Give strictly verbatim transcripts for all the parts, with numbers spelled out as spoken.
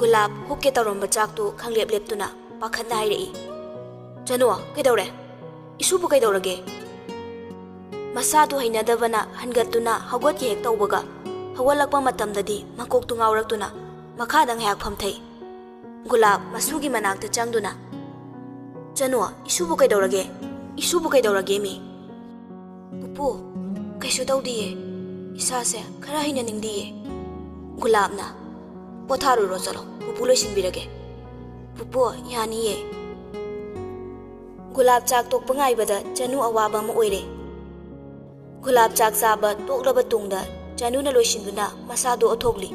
ꯒꯨꯂꯥꯞ ꯍꯨꯞꯀꯦ ꯇꯧꯔꯝꯕ ꯆꯥꯛꯇꯨ ꯈꯪꯂꯦꯞ ꯂꯦꯞꯇꯨꯅ ꯄꯥꯈꯠꯅ ꯍꯥꯏꯔꯛꯏ, "ꯆꯅꯨ, ꯀꯩꯗꯧꯔꯦ? ꯏꯁꯨꯕꯨ ꯀꯩꯗꯧꯔꯒꯦ?" ꯃꯁꯥꯗꯨ ꯍꯩꯅꯗꯕꯅ ꯍꯟꯒꯠꯇꯨꯅ ꯍꯧꯒꯠꯀꯦ ꯍꯦꯛ ꯇꯧꯕꯒ, ꯍꯧꯒꯠꯂꯛꯄ ꯃꯇꯝꯗꯗꯤ ꯃꯀꯣꯛꯇꯨ ꯉꯥꯎꯔꯛꯇꯨꯅ ꯃꯈꯥꯗ ꯉꯥꯏꯍꯥꯛ ꯐꯝꯊꯩ꯫ ꯒꯨꯂꯥꯞ ꯃꯁꯨꯒꯤ ꯃꯅꯥꯛꯇ ꯆꯪꯗꯨꯅ, "ꯆꯅꯨ, ꯏꯁꯨꯕꯨ ꯀꯩꯗꯧꯔꯒꯦ? ꯏꯁꯨꯕꯨ ꯀꯩꯗꯧꯔꯒꯦ ꯃꯤ?" "ꯄꯨꯄꯨ, ꯀꯩꯁꯨ ꯇꯧꯗꯤꯌꯦ꯫ ꯏꯁꯥꯁꯦ ꯈꯔ ꯍꯩꯅꯅꯤꯡꯗꯤꯌꯦ꯫" ꯒꯨꯂꯥꯞꯅ, "ꯄꯣꯊꯥꯔꯨꯔꯣ, ꯆꯠꯂꯣ, ꯄꯨꯄꯨ ꯂꯣꯏꯁꯤꯟꯕꯤꯔꯒꯦ꯫" "ꯄꯨꯄꯨ, ꯌꯥꯅꯤꯌꯦ꯫" ꯒꯨꯂꯥꯞ ꯆꯥꯛ ꯇꯣꯛꯄ ꯉꯥꯏꯕꯗ ꯆꯅꯨ ꯑꯋꯥꯕ ꯑꯃ ꯑꯣꯏꯔꯦ꯫ ꯒꯨꯂꯥꯞ ꯆꯥꯛ ꯆꯥꯕ ꯇꯣꯛꯂꯕ ꯇꯨꯡꯗ ꯆꯅꯨꯅ ꯂꯣꯏꯁꯤꯟꯗꯨꯅ ꯃꯁꯥꯗꯨ ꯑꯣꯊꯣꯛꯂꯤ꯫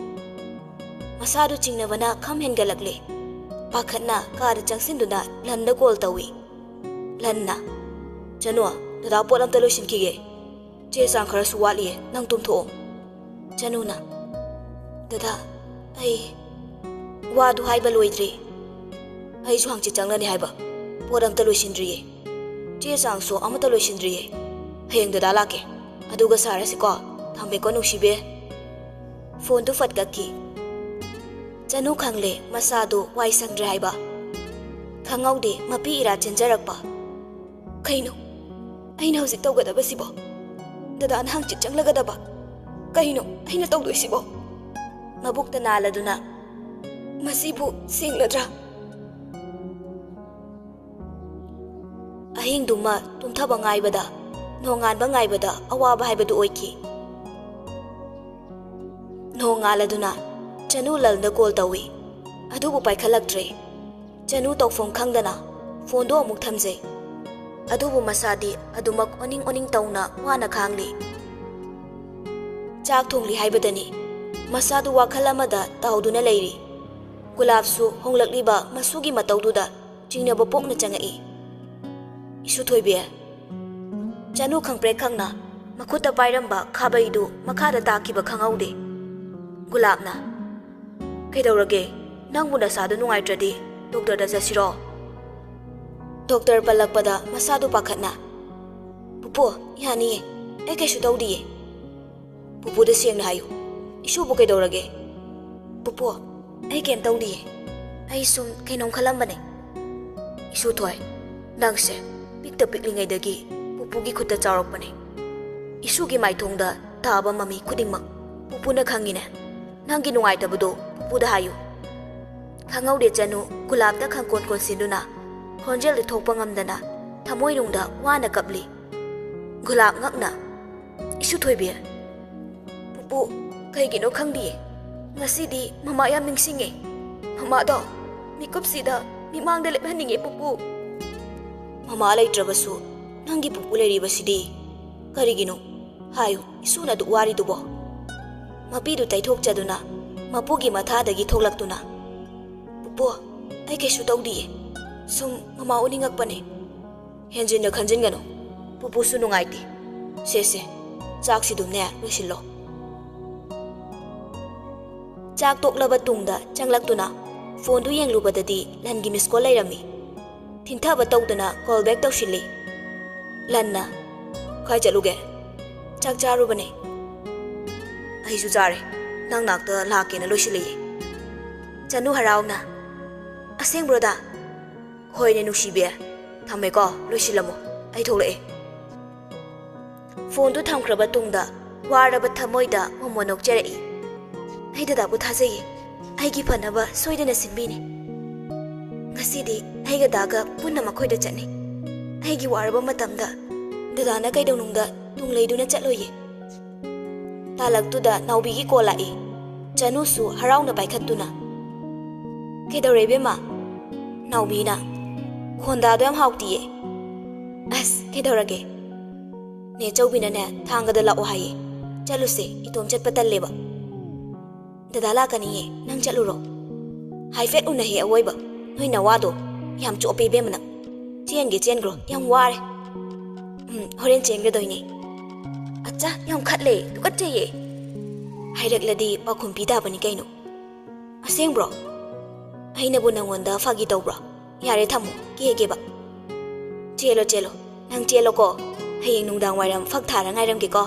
ꯃꯁꯥꯗꯨ ꯆꯤꯡꯅꯕꯅ ꯈꯝ ꯍꯦꯟꯒꯠꯂꯛꯂꯦ꯫ ꯄꯥꯈꯠꯅ ꯀꯥꯗ ꯆꯪꯁꯤꯟꯗꯨꯅ ꯂꯟꯗ ꯀꯣꯜ ꯇꯧꯏ꯫ ꯂꯟꯅ, "ꯆꯅꯨ, ꯗꯗꯥ ꯄꯣꯠ ꯑꯝꯇ ꯂꯣꯏꯁꯤꯟꯈꯤꯒꯦ꯫ ꯆꯦ ꯆꯥꯡ ꯈꯔꯁꯨ ꯋꯥꯠꯂꯤꯌꯦ, ꯅꯪ ꯇꯨꯝꯊꯣꯛꯑꯣ꯫" ꯆꯅꯨꯅ, "ꯗꯗꯥ, ꯑꯩ ꯋꯥꯗꯨ ꯍꯥꯏꯕ ꯂꯣꯏꯗ꯭ꯔꯤ꯫ ꯑꯩꯁꯨ ꯍꯪꯆꯤꯠ ꯆꯪꯂꯅꯤ ꯍꯥꯏꯕ꯫ ꯄꯣꯠ ꯑꯝꯇ ꯂꯣꯏꯁꯤꯟꯗ꯭ꯔꯤꯌꯦ꯫ ꯆꯦ ꯆꯥꯡꯁꯨ ꯑꯃꯠꯇ ꯂꯣꯏꯁꯤꯟꯗ꯭ꯔꯤꯌꯦ꯫ ꯍꯌꯦꯡ ꯗꯗꯥ ꯂꯥꯛꯀꯦ꯫ ꯑꯗꯨꯒ ꯁꯥꯔꯁꯤꯀꯣ꯫ ꯊꯝꯃꯦꯀꯣ ꯅꯨꯡꯁꯤꯕꯤ꯫" ꯐꯣꯟꯗꯨ ꯐꯠ ꯀꯛꯈꯤ꯫ ꯆꯅꯨ ꯈꯪꯂꯦ ꯃꯁꯥꯗꯨ ꯋꯥꯏ ꯁꯪꯗ꯭ꯔꯦ ꯍꯥꯏꯕ꯫ ꯈꯪꯍꯧꯗꯦ ꯃꯄꯤ ꯏꯔꯥ ꯆꯦꯟꯖꯔꯛꯄ꯫ "ꯀꯩꯅꯣ ꯑꯩꯅ ꯍꯧꯖꯤꯛ ꯇꯧꯒꯗꯕꯁꯤꯕꯣ? ꯗꯗꯥꯅ ꯍꯪꯆꯤꯠ ꯆꯪꯂꯒꯗꯕ꯫ ꯀꯩꯅꯣ ꯑꯩꯅ ꯇꯧꯗꯣꯏꯁꯤꯕꯣ?" ꯃꯕꯨꯛꯇ ꯅꯥꯜꯂꯗꯨꯅ, "ꯃꯁꯤꯕꯨ ꯁꯦꯡꯂꯗ꯭ꯔꯥ?" ꯑꯍꯤꯡꯗꯨꯃ ꯇꯨꯝꯊꯕ ꯉꯥꯏꯕꯗ, ꯅꯣꯡꯉꯥꯟꯕ ꯉꯥꯏꯕꯗ ꯑꯋꯥꯕ ꯍꯥꯏꯕꯗꯨ ꯑꯣꯏꯈꯤ꯫ ꯅꯣꯡꯉꯥꯜꯂꯗꯨꯅ ꯆꯅꯨ ꯂꯜꯗ ꯀꯣꯜ ꯇꯧꯏ, ꯑꯗꯨꯕꯨ ꯄꯥꯏꯈꯠꯂꯛꯇ꯭ꯔꯦ꯫ ꯆꯅꯨ ꯇꯧꯐꯝ ꯈꯪꯗꯅ ꯐꯣꯟꯗꯣ ꯑꯃꯨꯛ ꯊꯝꯖꯩ꯫ ꯑꯗꯨꯕꯨ ꯃꯁꯥꯗꯤ ꯑꯗꯨꯃꯛ ꯑꯣꯅꯤꯡ ꯑꯣꯅꯤꯡ ꯇꯧꯅ ꯋꯥꯅ ꯈꯥꯡꯂꯤ꯫ ꯆꯥꯛ ꯊꯣꯡꯂꯤ ꯍꯥꯏꯕꯗꯅꯤ ꯃꯁꯥꯗꯨ ꯋꯥꯈꯜ ꯑꯃꯗ ꯇꯥꯎꯗꯨꯅ ꯂꯩꯔꯤ꯫ ꯒꯨꯂꯥꯞꯁꯨ ꯍꯣꯡꯂꯛꯂꯤꯕ ꯃꯁꯨꯒꯤ ꯃꯇꯧꯗꯨꯗ ꯆꯤꯡꯅꯕ ꯄꯣꯛꯅ ꯆꯪꯉꯛꯏ꯫ "ꯏꯁꯨ ꯊꯣꯏꯕꯤ꯫" ꯆꯅꯨ ꯈꯪꯄ꯭ꯔꯦꯛ ꯈꯪꯅ ꯃꯈꯨꯠꯇ ꯄꯥꯏꯔꯝꯕ ꯈꯥꯕꯩꯗꯨ ꯃꯈꯥꯗ ꯇꯥꯈꯤꯕ ꯈꯪꯍꯧꯗꯦ꯫ ꯒꯨꯂꯥꯞꯅ, "ꯀꯩꯗꯧꯔꯒꯦ? ꯅꯪꯕꯨ ꯅꯁꯥꯗꯨ ꯅꯨꯡꯉꯥꯏꯇ꯭ꯔꯗꯤ ꯗꯣꯛꯇꯔꯗ ꯆꯠꯁꯤꯔꯣ?" ꯗꯣꯛꯇꯔ ꯄꯜꯂꯛꯄꯗ ꯃꯁꯥꯗꯨ ꯄꯥꯈꯠꯅ, "ꯄꯨꯄꯨ, ꯌꯥꯅꯤꯌꯦ, ꯑꯩ ꯀꯩꯁꯨ ꯇꯧꯗꯤꯌꯦ꯫" "ꯄꯨꯄꯨꯗ ꯁꯦꯡꯅ ꯍꯥꯏꯌꯨ, ꯏꯁꯨꯕꯨ ꯀꯩꯗꯧꯔꯒꯦ?" "ꯄꯨꯄꯨ, ꯑꯩ ꯀꯩꯝ ꯇꯧꯗꯤꯌꯦ꯫ ꯑꯩ ꯁꯨꯝ ꯀꯩꯅꯣꯝ ꯈꯜꯂꯝꯕꯅꯦ꯫ ꯏꯁꯨꯊꯣꯏ, ꯅꯪꯁꯦ ꯄꯤꯛꯇ ꯄꯤꯛꯂꯤꯉꯩꯗꯒꯤ ꯄꯨꯄꯨꯒꯤ ꯈꯨꯠꯇ ꯆꯥꯎꯔꯛꯄꯅꯦ꯫ ꯏꯁꯨꯒꯤ ꯃꯥꯏꯊꯣꯡꯗ ꯇꯥꯕ ꯃꯃꯤ ꯈꯨꯗꯤꯡꯃꯛ ꯄꯨꯄꯨꯅ ꯈꯪꯉꯤꯅꯦ꯫ ꯅꯪꯒꯤ ꯅꯨꯡꯉꯥꯏꯇꯕꯗꯣ ꯄꯨꯄꯨꯗ ꯍꯥꯏꯌꯨ꯫ ꯈꯪꯍꯧꯗꯦ ꯆꯅꯨ ꯒꯨꯂꯥꯞꯇ ꯈꯪꯀꯣꯟ ꯀꯣꯟꯁꯤꯟꯗꯨꯅ ꯈꯣꯟꯖꯦꯜꯗꯤ ꯊꯣꯛꯄ ꯉꯝꯗꯅ ꯊꯃꯣꯏꯅꯨꯡꯗ ꯋꯥꯅ ꯀꯞꯂꯤ꯫ ꯒꯨꯂꯥꯞ ꯉꯛꯅ, "ꯏꯁꯨꯊꯣꯏꯕꯤ, ꯄꯨꯄꯨ, ꯀꯩꯒꯤꯅꯣ ꯈꯪꯗꯤꯌꯦ, ꯉꯁꯤꯗꯤ ꯃꯃꯥ ꯌꯥꯝ ꯅꯤꯡꯁꯤꯡꯉꯦ꯫ ꯃꯃꯥꯗꯣ ꯃꯤꯀꯨꯞꯁꯤꯗ ꯃꯤꯃꯥꯡꯗ ꯂꯦꯞꯍꯟꯅꯤꯡꯉꯦ ꯄꯨꯄꯨ꯫" "ꯃꯃꯥ ꯂꯩꯇ꯭ꯔꯕꯁꯨ ꯅꯪꯒꯤ ꯄꯨꯄꯨ ꯂꯩꯔꯤꯕꯁꯤꯗꯤ ꯀꯔꯤꯒꯤꯅꯣ? ꯍꯥꯏꯌꯨ, ꯏꯁꯨꯅ ꯑꯗꯨꯛ ꯋꯥꯔꯤꯗꯨꯕꯣ?" ꯃꯄꯤꯗꯨ ꯇꯩꯊꯣꯛꯆꯗꯨꯅ ꯃꯄꯨꯒꯤ ꯃꯊꯥꯗꯒꯤ ꯊꯣꯛꯂꯛꯇꯨꯅ, "ꯄꯨꯄꯨ, ꯑꯩ ꯀꯩꯁꯨ ꯇꯧꯗꯤꯌꯦ꯫ ꯁꯨꯝ ꯃꯃꯥ ꯎꯅꯤꯡꯉꯛꯄꯅꯦ꯫" "ꯍꯦꯟꯖꯤꯟꯅ ꯈꯟꯖꯤꯟꯒꯅꯨ꯫ ꯄꯨꯄꯨꯁꯨ ꯅꯨꯡꯉꯥꯏꯇꯦ꯫ ꯁꯦ, ꯁꯦ, ꯆꯥꯛꯁꯤꯗꯨꯝꯅꯦ ꯂꯣꯏꯁꯤꯜꯂꯣ꯫" ꯆꯥꯛ ꯇꯣꯛꯂꯕ ꯇꯨꯡꯗ ꯆꯪꯂꯛꯇꯨꯅ ꯐꯣꯟꯗꯨ ꯌꯦꯡꯂꯨꯕꯗꯗꯤ ꯂꯟꯒꯤ ꯃꯤꯁ ꯀꯣꯜ ꯂꯩꯔꯝꯃꯤ꯫ ꯊꯤꯟꯊꯕ ꯇꯧꯗꯅ ꯀꯣꯜ ꯕꯦꯛ ꯇꯧꯁꯤꯜꯂꯤ꯫ ꯂꯟꯅ, "ꯀꯥꯏ ꯆꯠꯂꯨꯒꯦ?" "ꯆꯥꯛ ꯆꯥꯔꯨꯕꯅꯦ꯫" "ꯑꯩꯁꯨ ꯆꯥꯔꯦ꯫ ꯅꯪ ꯅꯥꯛꯇ ꯂꯥꯛꯀꯦꯅ ꯂꯣꯏꯁꯤꯜꯂꯛꯏ꯫" ꯆꯅꯨ ꯍꯔꯥꯎꯅ, "ꯑꯁꯦꯡꯕ꯭ꯔꯣꯗ?" "ꯍꯣꯏꯅꯦ ꯅꯨꯡꯁꯤꯕꯤ꯫ ꯊꯝꯃꯦꯀꯣ, ꯂꯣꯏꯁꯤꯜꯂꯝꯃꯣ꯫ ꯑꯩ ꯊꯣꯛꯂꯛꯑꯦ꯫" ꯐꯣꯟꯗꯨ ꯊꯝꯈ꯭ꯔꯕ ꯇꯨꯡꯗ ꯋꯥꯔꯕ ꯊꯃꯣꯏꯗ ꯃꯣꯃꯣꯟ ꯅꯣꯛꯆꯔꯛꯏ꯫ "ꯑꯩ ꯗꯗꯥꯕꯨ ꯊꯥꯖꯩꯌꯦ꯫ ꯑꯩꯒꯤ ꯐꯅꯕ ꯁꯣꯏꯗꯅ ꯁꯤꯟꯕꯤꯅꯤ꯫ ꯉꯁꯤꯗꯤ ꯑꯩꯒ ꯗꯥꯒ ꯄꯨꯟꯅ ꯃꯈꯣꯏꯗ ꯆꯠꯅꯤ꯫ ꯑꯩꯒꯤ ꯋꯥꯔꯕ ꯃꯇꯝꯗ ꯗꯗꯥꯅ ꯀꯩꯗꯧꯅꯨꯡꯗ ꯇꯨꯡ ꯂꯩꯗꯨꯅ ꯆꯠꯂꯣꯏꯌꯦ꯫" ꯇꯥꯂꯛꯇꯨꯗ ꯅꯥꯎꯕꯤꯒꯤ ꯀꯣꯜ ꯂꯥꯛꯏ꯫ ꯆꯅꯨꯁꯨ ꯍꯔꯥꯎꯅ ꯄꯥꯏꯈꯠꯇꯨꯅ, "ꯀꯩꯗꯧꯔꯦ ꯏꯕꯦꯝꯃ?" ꯅꯥꯎꯕꯤꯅ, "ꯈꯣꯟꯗꯥꯗꯣ ꯌꯥꯝ ꯍꯥꯎꯇꯤꯌꯦ꯫" "ꯑꯁ, ꯀꯩꯗꯧꯔꯒꯦ? ꯅꯦ ꯆꯧꯕꯤꯅꯅꯦ ꯊꯥꯡꯒꯗ ꯂꯥꯛꯑꯣ ꯍꯥꯏꯌꯦ꯫ ꯆꯠꯂꯨꯁꯦ, ꯏꯇꯣꯝ ꯆꯠꯄ ꯇꯜꯂꯦꯕ꯫" "ꯗꯗꯥ ꯂꯥꯛꯀꯅꯤꯌꯦ, ꯅꯪ ꯆꯠꯂꯨꯔꯣ꯫" ꯍꯥꯏꯐꯦꯠ ꯎꯅꯍꯦ ꯑꯋꯣꯏꯕ꯫ ꯅꯣꯏ ꯅꯋꯥꯗꯣ ꯌꯥꯝ ꯆꯣꯞꯄꯦ ꯏꯕꯦꯝꯃ ꯅꯪ꯫ ꯆꯦꯟꯒꯦ ꯆꯦꯟꯈ꯭ꯔꯣ, ꯌꯥꯝ ꯋꯥꯔꯦ꯫ "ꯎꯝ, ꯍꯣꯔꯦꯟ ꯆꯦꯟꯒꯗꯣꯏꯅꯦ꯫" "ꯑꯠꯆꯥ, ꯌꯥꯝ ꯈꯠꯂꯦ, ꯇꯨꯀꯠꯆꯩꯌꯦ꯫" ꯍꯥꯏꯔꯛꯂꯗꯤ ꯄꯥꯎꯈꯨꯝ ꯄꯤ ꯇꯥꯕꯅꯤ ꯀꯩꯅꯣ꯫ "ꯑꯁꯦꯡꯕ꯭ꯔꯣ? ꯑꯩꯅꯕꯨ ꯅꯪꯉꯣꯟꯗ ꯐꯥꯒꯤ ꯇꯧꯕ꯭ꯔꯣ? ꯌꯥꯔꯦ, ꯊꯝꯃꯣ, ꯀꯦꯒꯦꯕ꯫" "ꯆꯦꯜꯂꯣ, ꯆꯦꯜꯂꯣ, ꯅꯪ ꯆꯦꯜꯂꯣꯀꯣ꯫ ꯍꯌꯦꯡ ꯅꯨꯡꯗꯥꯡ ꯋꯥꯏꯔꯝ ꯐꯛ ꯊꯥꯔ ꯉꯥꯏꯔꯝꯒꯦꯀꯣ꯫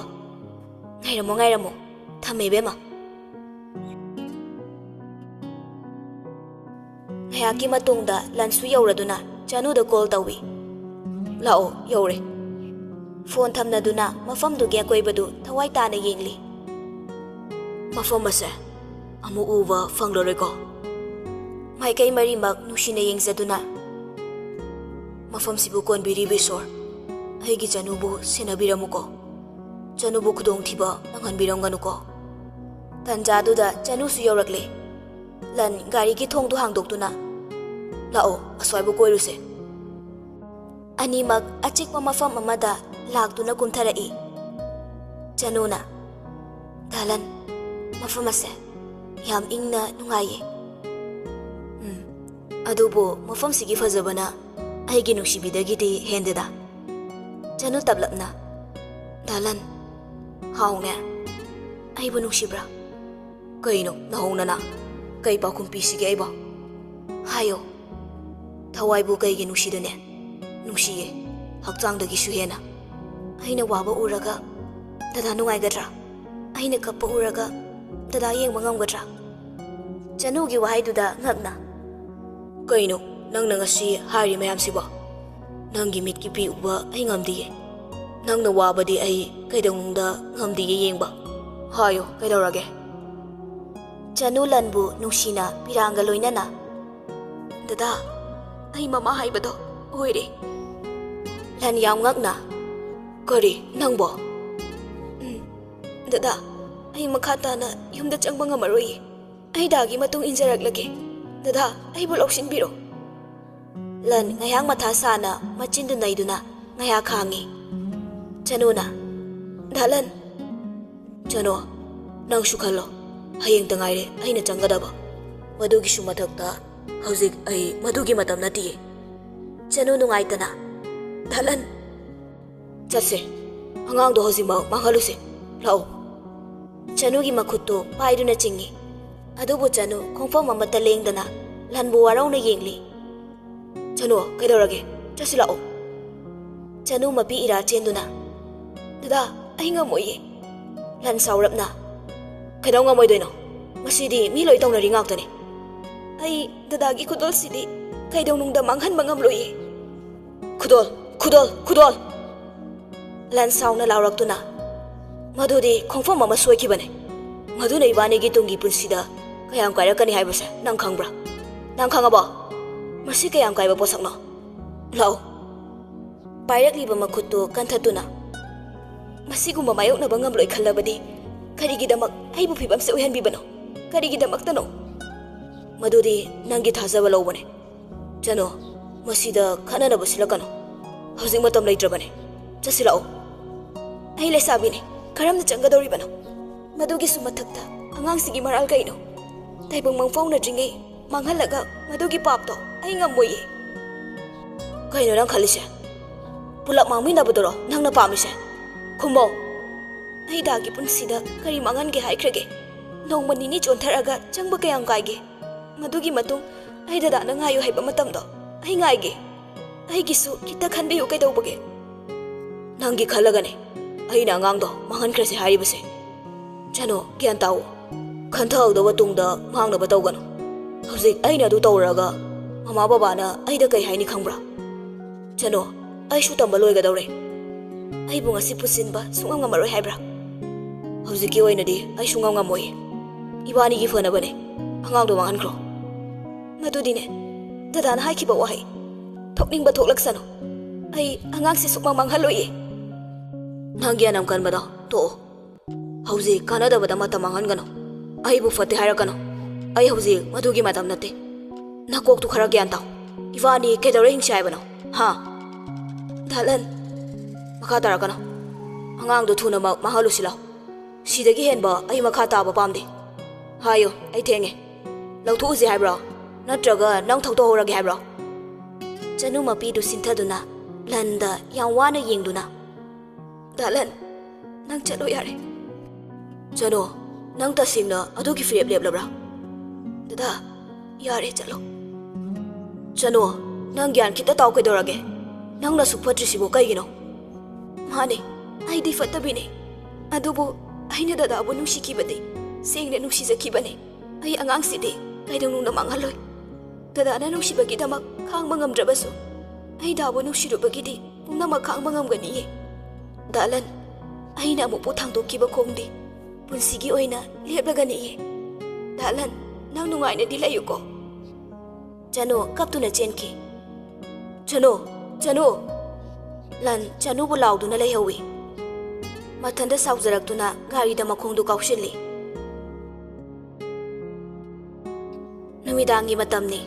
ꯉꯥꯏꯔꯝꯃꯣ, ꯉꯥꯏꯔꯝꯃꯣ꯫ ꯊꯝꯃꯦ, ꯏꯕꯦꯝꯃ꯫" ꯉꯥꯏꯍꯥꯛꯀꯤ ꯃꯇꯨꯡꯗ ꯂꯟꯁꯨ ꯌꯧꯔꯗꯨꯅ ꯆꯅꯨꯗ ꯀꯣꯜ ꯇꯧꯏ꯫ "ꯂꯥꯛꯑꯣ, ꯌꯧꯔꯦ꯫" ꯐꯣꯟ ꯊꯝꯅꯗꯨꯅ ꯃꯐꯝꯗꯨꯒꯤ ꯑꯀꯣꯏꯕꯗꯨ ꯊꯋꯥꯏ ꯇꯥꯅ ꯌꯦꯡꯂꯤ꯫ "ꯃꯐꯝ ꯑꯁꯦ ꯑꯃꯨꯛ ꯎꯕ ꯐꯪꯂꯔꯣꯏꯀꯣ?" ꯃꯥꯏꯀꯩ ꯃꯔꯤꯃꯛ ꯅꯨꯡꯁꯤꯅ ꯌꯦꯡꯖꯗꯨꯅ, "ꯃꯐꯝꯁꯤꯕꯨ ꯀꯣꯟꯕꯤꯔꯤꯕ ꯏꯁꯣꯔ, ꯑꯩꯒꯤ ꯆꯅꯨꯕꯨ ꯁꯦꯟꯅꯕꯤꯔꯝꯃꯨꯀꯣ꯫ ꯆꯅꯨꯕꯨ ꯈꯨꯗꯣꯡꯊꯤꯕ ꯅꯪꯍꯟꯕꯤꯔꯝꯒꯅꯨꯀꯣ꯫" ꯇꯟꯖꯥꯗꯨꯗ ꯆꯅꯨꯁꯨ ꯌꯧꯔꯛꯂꯦ꯫ ꯂꯟ ꯒꯥꯔꯤꯒꯤ ꯊꯣꯡꯗꯨ ꯍꯥꯡꯗꯣꯛꯇꯨꯅ, "ꯂꯥꯛꯑꯣ, ꯑꯁ꯭ꯋꯥꯏꯕꯨ ꯀꯣꯏꯔꯨꯁꯦ꯫" ꯑꯅꯤꯃꯛ ꯑꯆꯤꯛꯄ ꯃꯐꯝ ꯑꯃꯗ ꯂꯥꯛꯇꯨꯅ ꯀꯨꯝꯊꯔꯛꯏ꯫ ꯆꯅꯨꯅ, "ꯗꯥꯂꯟ, ꯃꯐꯝ ꯑꯁꯦ ꯌꯥꯝ ꯏꯪꯅ ꯅꯨꯡꯉꯥꯏꯌꯦ꯫" "ꯎꯝ, ꯑꯗꯨꯕꯨ ꯃꯐꯝꯁꯤꯒꯤ ꯐꯖꯕꯅ ꯑꯩꯒꯤ ꯅꯨꯡꯁꯤꯕꯤꯗꯒꯤꯗꯤ ꯍꯦꯟꯗꯦꯗ꯫" ꯆꯅꯨ ꯇꯞꯂꯞꯅ, "ꯗꯥꯂꯟ, ꯍꯥꯎꯅꯦ, ꯑꯩꯕꯨ ꯅꯨꯡꯁꯤꯕ꯭ꯔꯥ?" "ꯀꯩꯅꯣ ꯅꯍꯧꯅꯅ? ꯀꯩ ꯄꯥꯎꯈꯨꯝ ꯄꯤꯁꯤꯒꯦ ꯑꯩꯕꯣ? ꯍꯥꯏꯌꯣ, ꯊꯋꯥꯏꯕꯨ ꯀꯩꯒꯤ ꯅꯨꯡꯁꯤꯗꯅꯦ? ꯅꯨꯡꯁꯤꯌꯦ, ꯍꯛꯆꯥꯡꯗꯒꯤꯁꯨ ꯍꯦꯟꯅ꯫ ꯑꯩꯅ ꯋꯥꯕ ꯎꯔꯒ ꯗꯗꯥ ꯅꯨꯡꯉꯥꯏꯒꯗ꯭ꯔꯥ? ꯑꯩꯅ ꯀꯞꯄ ꯎꯔꯒ ꯗꯗꯥ ꯌꯦꯡꯕ ꯉꯝꯒꯗ꯭ꯔꯥ?" ꯆꯅꯨꯒꯤ ꯋꯥꯍꯩꯗꯨꯗ ꯉꯛꯅ, "ꯀꯩꯅꯣ ꯅꯪꯅ ꯉꯁꯤ ꯍꯥꯏꯔꯤ ꯃꯌꯥꯝꯁꯤꯕꯣ? ꯅꯪꯒꯤ ꯃꯤꯠꯀꯤ ꯄꯤ ꯎꯕ ꯑꯩ ꯉꯝꯗꯤꯌꯦ꯫ ꯅꯪꯅ ꯋꯥꯕꯗꯤ ꯑꯩ ꯀꯩꯗꯧꯅꯨꯡꯗ ꯉꯝꯗꯤꯌꯦ ꯌꯦꯡꯕ꯫ ꯍꯥꯏꯌꯣ, ꯀꯩꯗꯧꯔꯒꯦ?" ꯆꯅꯨ ꯂꯟꯕꯨ ꯅꯨꯡꯁꯤꯅ ꯄꯤꯔꯥꯡꯒ ꯂꯣꯏꯅꯅ, "ꯗꯗꯥ, ꯑꯩ ꯃꯃꯥ ꯍꯥꯏꯕꯗꯣ ꯑꯣꯏꯔꯦ꯫" ꯂꯟ ꯌꯥꯝ ꯉꯛꯅ, "ꯀꯔꯤ, ꯅꯪꯕꯣ?" "ꯎꯝ, ꯗꯗꯥ, ꯑꯩ ꯃꯈꯥ ꯇꯥꯅ ꯌꯨꯝꯗ ꯆꯪꯕ ꯉꯝꯃꯔꯣꯏꯌꯦ꯫ ꯑꯩ ꯗꯥꯒꯤ ꯃꯇꯨꯡ ꯏꯟꯖꯔꯛꯂꯒꯦ꯫ ꯗꯗꯥ, ꯑꯩꯕꯨ ꯂꯧꯁꯤꯟꯕꯤꯔꯣ꯫" ꯂꯟ ꯉꯥꯏꯍꯥꯛ ꯃꯊꯥ ꯁꯥꯅ ꯃꯆꯤꯟꯗꯨ ꯅꯩꯗꯨꯅ ꯉꯥꯏꯍꯥꯛ ꯈꯥꯡꯉꯤ꯫ ꯆꯅꯨꯅ, "ꯗꯥ ꯂꯟ꯫" "ꯆꯅꯨ, ꯅꯪꯁꯨ ꯈꯜꯂꯣ꯫ ꯍꯌꯦꯡꯇ ꯉꯥꯏꯔꯦ ꯑꯩꯅ ꯆꯪꯒꯗꯕ꯫ ꯃꯗꯨꯒꯤꯁꯨ ꯃꯊꯛꯇ ꯍꯧꯖꯤꯛ ꯑꯩ ꯃꯗꯨꯒꯤ ꯃꯇꯝ ꯅꯠꯇꯤꯌꯦ꯫" ꯆꯅꯨ ꯅꯨꯡꯉꯥꯏꯇꯅ, "ꯗꯥ ꯂꯟ, ꯆꯠꯁꯦ꯫ ꯑꯉꯥꯡꯗꯣ ꯍꯧꯖꯤꯛꯃꯛ ꯃꯥꯡꯍꯜꯂꯨꯁꯦ꯫ ꯂꯥꯛꯑꯣ꯫" ꯆꯅꯨꯒꯤ ꯃꯈꯨꯠꯇꯨ ꯄꯥꯏꯗꯨꯅ ꯆꯤꯡꯏ꯫ ꯑꯗꯨꯕꯨ ꯆꯅꯨ ꯈꯣꯡꯐꯝ ꯑꯃꯠꯇ ꯂꯦꯡꯗꯅ ꯂꯟꯕꯨ ꯋꯥꯔꯧꯅ ꯌꯦꯡꯂꯤ꯫ "ꯆꯅꯨ, ꯀꯩꯗꯧꯔꯒꯦ? ꯆꯠꯁꯤ ꯂꯥꯛꯑꯣ꯫" ꯆꯅꯨ ꯃꯄꯤ ꯏꯔꯥ ꯆꯦꯟꯗꯨꯅ, "ꯗꯗꯥ, ꯑꯩ ꯉꯝꯃꯣꯏꯌꯦ꯫" ꯂꯟ ꯁꯥꯎꯔꯞꯅ, "ꯀꯩꯗꯧ ꯉꯝꯃꯣꯏꯗꯣꯏꯅꯣ? ꯃꯁꯤꯗꯤ ꯃꯤ ꯂꯣꯏ ꯇꯧꯅꯔꯤ ꯉꯥꯛꯇꯅꯤ꯫" ꯑꯩ ꯗꯗꯥꯒꯤ ꯈꯨꯗꯣꯜꯁꯤꯗꯤ ꯀꯩꯗꯧꯅꯨꯡꯗ ꯃꯥꯡꯍꯟꯕ ꯉꯝꯂꯣꯏꯌꯦ꯫ "ꯈꯨꯗꯣꯜ, ꯈꯨꯗꯣꯜ, ꯈꯨꯗꯣꯜ!" ꯂꯟ ꯁꯥꯎꯅ ꯂꯥꯎꯔꯛꯇꯨꯅ, "ꯃꯗꯨꯗꯤ ꯈꯣꯡꯐꯝ ꯑꯃ ꯁꯣꯏꯈꯤꯕꯅꯦ꯫ ꯃꯗꯨꯅ ꯏꯕꯥꯅꯤꯒꯤ ꯇꯨꯡꯒꯤ ꯄꯨꯟꯁꯤꯗ ꯀꯌꯥꯝ ꯀꯥꯏꯔꯛꯀꯅꯤ ꯍꯥꯏꯕꯁꯦ ꯅꯪ ꯈꯪꯕ꯭ꯔꯥ? ꯅꯪ ꯈꯪꯉꯕꯣ? ꯃꯁꯤ ꯀꯌꯥꯝ ꯀꯥꯏꯕ ꯄꯣꯠꯁꯛꯅꯣ? ꯂꯥꯛꯑꯣ, ꯄꯥꯏꯔꯛꯂꯤꯕ ꯃꯈꯨꯠꯇꯨ ꯀꯟꯊꯠꯇꯨꯅ, ꯃꯁꯤꯒꯨꯝꯕ ꯃꯥꯌꯣꯛꯅꯕ ꯉꯝꯂꯣꯏ ꯈꯜꯂꯕꯗꯤ ꯀꯔꯤꯒꯤꯗꯃꯛ ꯑꯩꯕꯨ ꯐꯤꯕꯝꯁꯦ ꯑꯣꯏꯍꯟꯕꯤꯕꯅꯣ? ꯀꯔꯤꯒꯤꯗꯃꯛꯇꯅꯣ? ꯃꯗꯨꯗꯤ ꯅꯪꯒꯤ ꯊꯥꯖꯕ ꯂꯧꯕꯅꯦ꯫ ꯆꯅꯣ, ꯃꯁꯤꯗ ꯈꯠꯅꯅꯕ ꯁꯤꯜꯂꯛꯀꯅꯨ꯫ ꯍꯧꯖꯤꯛ ꯃꯇꯝ ꯂꯩꯇ꯭ꯔꯕꯅꯦ꯫ ꯆꯠꯁꯤꯜꯂꯛꯑꯣ꯫ ꯑꯩ ꯂꯩꯁꯥꯕꯤꯅꯤ, ꯀꯔꯝꯅ ꯆꯪꯒꯗꯧꯔꯤꯕꯅꯣ? ꯃꯗꯨꯒꯤꯁꯨ ꯃꯊꯛꯇ ꯑꯉꯥꯡꯁꯤꯒꯤ ꯃꯔꯥꯜ ꯀꯩꯅꯣ? ꯇꯥꯏꯕꯪ ꯃꯪꯐꯥꯎꯅꯗ꯭ꯔꯤꯉꯩ ꯃꯥꯡꯍꯜꯂꯒ ꯃꯗꯨꯒꯤ ꯄꯥꯞꯇꯣ ꯑꯩ ꯉꯝꯃꯣꯏꯌꯦ꯫ ꯀꯩꯅꯣ ꯅꯪ ꯈꯜꯂꯤꯁꯦ? ꯄꯨꯂꯞ ꯃꯥꯡꯃꯤꯟꯅꯕꯗꯨꯔꯣ ꯅꯪꯅ ꯄꯥꯝꯃꯤꯁꯦ? ꯈꯨꯝꯃꯣ꯫ ꯑꯩ ꯗꯥꯒꯤ ꯄꯨꯟꯁꯤꯗ ꯀꯔꯤ ꯃꯥꯡꯍꯟꯒꯦ ꯍꯥꯏꯈ꯭ꯔꯒꯦ? ꯅꯣꯡꯃ ꯅꯤꯅꯤ ꯆꯣꯟꯊꯔꯛꯑꯒ ꯆꯪꯕ ꯀꯌꯥꯝ ꯀꯥꯏꯒꯦ? ꯃꯗꯨꯒꯤ ꯃꯇꯨꯡ ꯑꯩ ꯗꯗꯥꯅ ꯉꯥꯏꯌꯨ ꯍꯥꯏꯕ ꯃꯇꯝꯗꯣ ꯑꯩ ꯉꯥꯏꯒꯦ꯫ ꯑꯩꯒꯤꯁꯨ ꯈꯤꯇ ꯈꯟꯕꯤꯌꯨ ꯀꯩꯗꯧꯕꯒꯦ? ꯅꯪꯒꯤ ꯈꯜꯂꯒꯅꯦ ꯑꯩꯅ ꯑꯉꯥꯡꯗꯣ ꯃꯥꯡꯍꯟꯈ꯭ꯔꯁꯦ ꯍꯥꯏꯔꯤꯕꯁꯦ꯫ ꯆꯅꯣ, ꯒ꯭ꯌꯥꯟ ꯇꯥꯎ꯫ ꯈꯟꯊꯍꯧꯗꯕ ꯇꯨꯡꯗ ꯉꯥꯡꯅꯕ ꯇꯧꯒꯅꯨ꯫ ꯍꯧꯖꯤꯛ ꯑꯩꯅ ꯑꯗꯨ ꯇꯧꯔꯨꯔꯒ ꯃꯃꯥ ꯕꯕꯥꯅ ꯑꯩꯗ ꯀꯩ ꯍꯥꯏꯅꯤ ꯈꯪꯕ꯭ꯔꯥ? ꯆꯅꯣ, ꯑꯩꯁꯨ ꯇꯝꯕ ꯂꯣꯏꯒꯗꯧꯔꯦ꯫ ꯑꯩꯕꯨ ꯉꯁꯤ ꯄꯨꯁꯤꯟꯕ ꯁꯨꯡꯉꯝ ꯉꯝꯃꯔꯣꯏ ꯍꯥꯏꯕ꯭ꯔꯥ? ꯍꯧꯖꯤꯛꯀꯤ ꯑꯣꯏꯅꯗꯤ ꯑꯩ ꯁꯨꯡꯉꯝ ꯉꯝꯃꯣꯏꯌꯦ꯫ ꯏꯕꯥꯅꯤꯒꯤ ꯐꯅꯕꯅꯦ꯫ ꯑꯉꯥꯡꯗꯣ ꯃꯥꯡꯍꯟꯈ꯭ꯔꯣ꯫ ꯃꯗꯨꯗꯤꯅꯦ, ꯗꯗꯥꯅ ꯍꯥꯏꯈꯤꯕ ꯋꯥꯍꯩ, "ꯊꯣꯛꯅꯤꯡꯕ ꯊꯣꯛꯂꯛꯁꯅꯨ꯫ ꯑꯩ ꯑꯉꯥꯡꯁꯦ ꯁꯨꯛꯃꯥꯡ ꯃꯥꯡꯍꯜꯂꯣꯏꯌꯦ"꯫ ꯅꯪꯒꯤ ꯑꯅꯝ ꯀꯟꯕꯗꯣ ꯇꯣꯛꯑꯣ꯫ ꯍꯧꯖꯤꯛ ꯀꯥꯟꯅꯗꯕꯗ ꯃꯇꯝ ꯃꯥꯡꯍꯟꯒꯅꯨ꯫ ꯑꯩꯕꯨ ꯐꯠꯇꯦ ꯍꯥꯏꯔꯛꯀꯅꯨ꯫ ꯑꯩ ꯍꯧꯖꯤꯛ ꯃꯗꯨꯒꯤ ꯃꯇꯝ ꯅꯠꯇꯦ꯫ ꯅꯀꯣꯛꯇꯨ ꯈꯔ ꯒ꯭ꯌꯥꯟ ꯇꯥꯎ꯫ ꯏꯕꯥꯅꯤ ꯀꯩꯗꯧꯔꯦ ꯍꯤꯡꯁꯤ ꯍꯥꯏꯕꯅꯣ? ꯍꯥ? ꯗꯥꯂꯟ, ꯃꯈꯥ ꯇꯥꯔꯛꯀꯅꯨ꯫ ꯑꯉꯥꯡꯗꯣ ꯊꯨꯅꯃꯛ ꯃꯥꯡꯍꯜꯂꯨꯁꯤ ꯂꯥꯎ꯫ ꯁꯤꯗꯒꯤ ꯍꯦꯟꯕ ꯑꯩ ꯃꯈꯥ ꯇꯥꯕ ꯄꯥꯝꯗꯦ꯫ ꯍꯥꯏꯌꯨ, ꯑꯩ ꯊꯦꯡꯉꯦ꯫ ꯂꯧꯊꯣꯛꯎꯁꯤ ꯍꯥꯏꯕ꯭ꯔꯣ? ꯅꯠꯇ꯭ꯔꯒ ꯅꯪ ꯊꯧꯗꯣꯛꯍꯧꯔꯒꯦ ꯍꯥꯏꯕ꯭ꯔꯣ? ꯆꯅꯨ ꯃꯄꯤꯗꯨ ꯁꯤꯟꯊꯗꯨꯅ ꯂꯟꯗ ꯌꯥꯝ ꯋꯥꯅ ꯌꯦꯡꯗꯨꯅ, "ꯗꯥꯂꯟ, ꯅꯪ ꯆꯠꯂꯣ ꯌꯥꯔꯦ"꯫ "ꯆꯅꯨ, ꯅꯪ ꯇꯁꯦꯡꯅ ꯑꯗꯨꯒꯤ ꯐꯤꯔꯦꯞ ꯂꯦꯞꯂꯕ꯭ꯔꯥ?" "ꯗꯗꯥ, ꯌꯥꯔꯦ, ꯆꯠꯂꯣ"꯫ "ꯆꯅꯨ, ꯅꯪ ꯒ꯭ꯌꯥꯟ ꯈꯤꯇ ꯇꯥꯎ ꯀꯩꯗꯧꯔꯒꯦ? ꯅꯪꯅ ꯑꯁꯨꯛ ꯐꯠꯇ꯭ꯔꯤꯁꯤꯕꯨ ꯀꯩꯒꯤꯅꯣ?" "ꯃꯥꯅꯦ, ꯑꯩꯗꯤ ꯐꯠꯇꯕꯤꯅꯦ꯫ ꯑꯗꯨꯕꯨ ꯑꯩꯅ ꯗꯗꯥꯕꯨ ꯅꯨꯡꯁꯤꯈꯤꯕꯗꯤ ꯁꯦꯡꯅ ꯅꯨꯡꯁꯤꯖꯈꯤꯕꯅꯦ꯫ ꯑꯩ ꯑꯉꯥꯡꯁꯤꯗꯤ ꯀꯩꯗꯧꯅꯨꯡꯗ ꯃꯥꯡꯍꯜꯂꯣꯏ꯫ ꯗꯗꯥꯅ ꯅꯨꯡꯁꯤꯕꯒꯤꯗꯃꯛ ꯈꯥꯡꯕ ꯉꯝꯗ꯭ꯔꯕꯁꯨ, ꯑꯩ ꯗꯥꯕꯨ ꯅꯨꯡꯁꯤꯔꯨꯕꯒꯤꯗꯤ ꯄꯨꯝꯅꯃꯛ ꯈꯥꯡꯕ ꯉꯝꯒꯅꯤꯌꯦ꯫ ꯗꯥꯂꯟ, ꯑꯩꯅ ꯑꯃꯨꯛꯄꯨ ꯊꯥꯡꯗꯣꯛꯈꯤꯕ ꯈꯣꯡꯗꯤ ꯄꯨꯟꯁꯤꯒꯤ ꯑꯣꯏꯅ ꯂꯦꯞꯂꯒꯅꯤꯌꯦ꯫ ꯗꯥꯂꯟ, ꯅꯪ ꯅꯨꯡꯉꯥꯏꯅꯗꯤ ꯂꯩꯌꯨꯀꯣ꯫ ꯆꯅꯨ ꯀꯞꯇꯨꯅ ꯆꯦꯟꯈꯤ꯫ "ꯆꯅꯨ, ꯆꯅꯨ!" ꯂꯟ ꯆꯅꯨꯕꯨ ꯂꯥꯎꯗꯨꯅ ꯂꯩꯍꯧꯏ꯫ ꯃꯊꯟꯇ ꯁꯥꯎꯖꯔꯛꯇꯨꯅ ꯒꯥꯔꯤꯗ ꯃꯈꯣꯡꯗꯨ ꯀꯥꯎꯁꯤꯜꯂꯤ꯫ ꯅꯨꯃꯤꯗꯥꯡꯒꯤ ꯃꯇꯝꯅꯤ꯫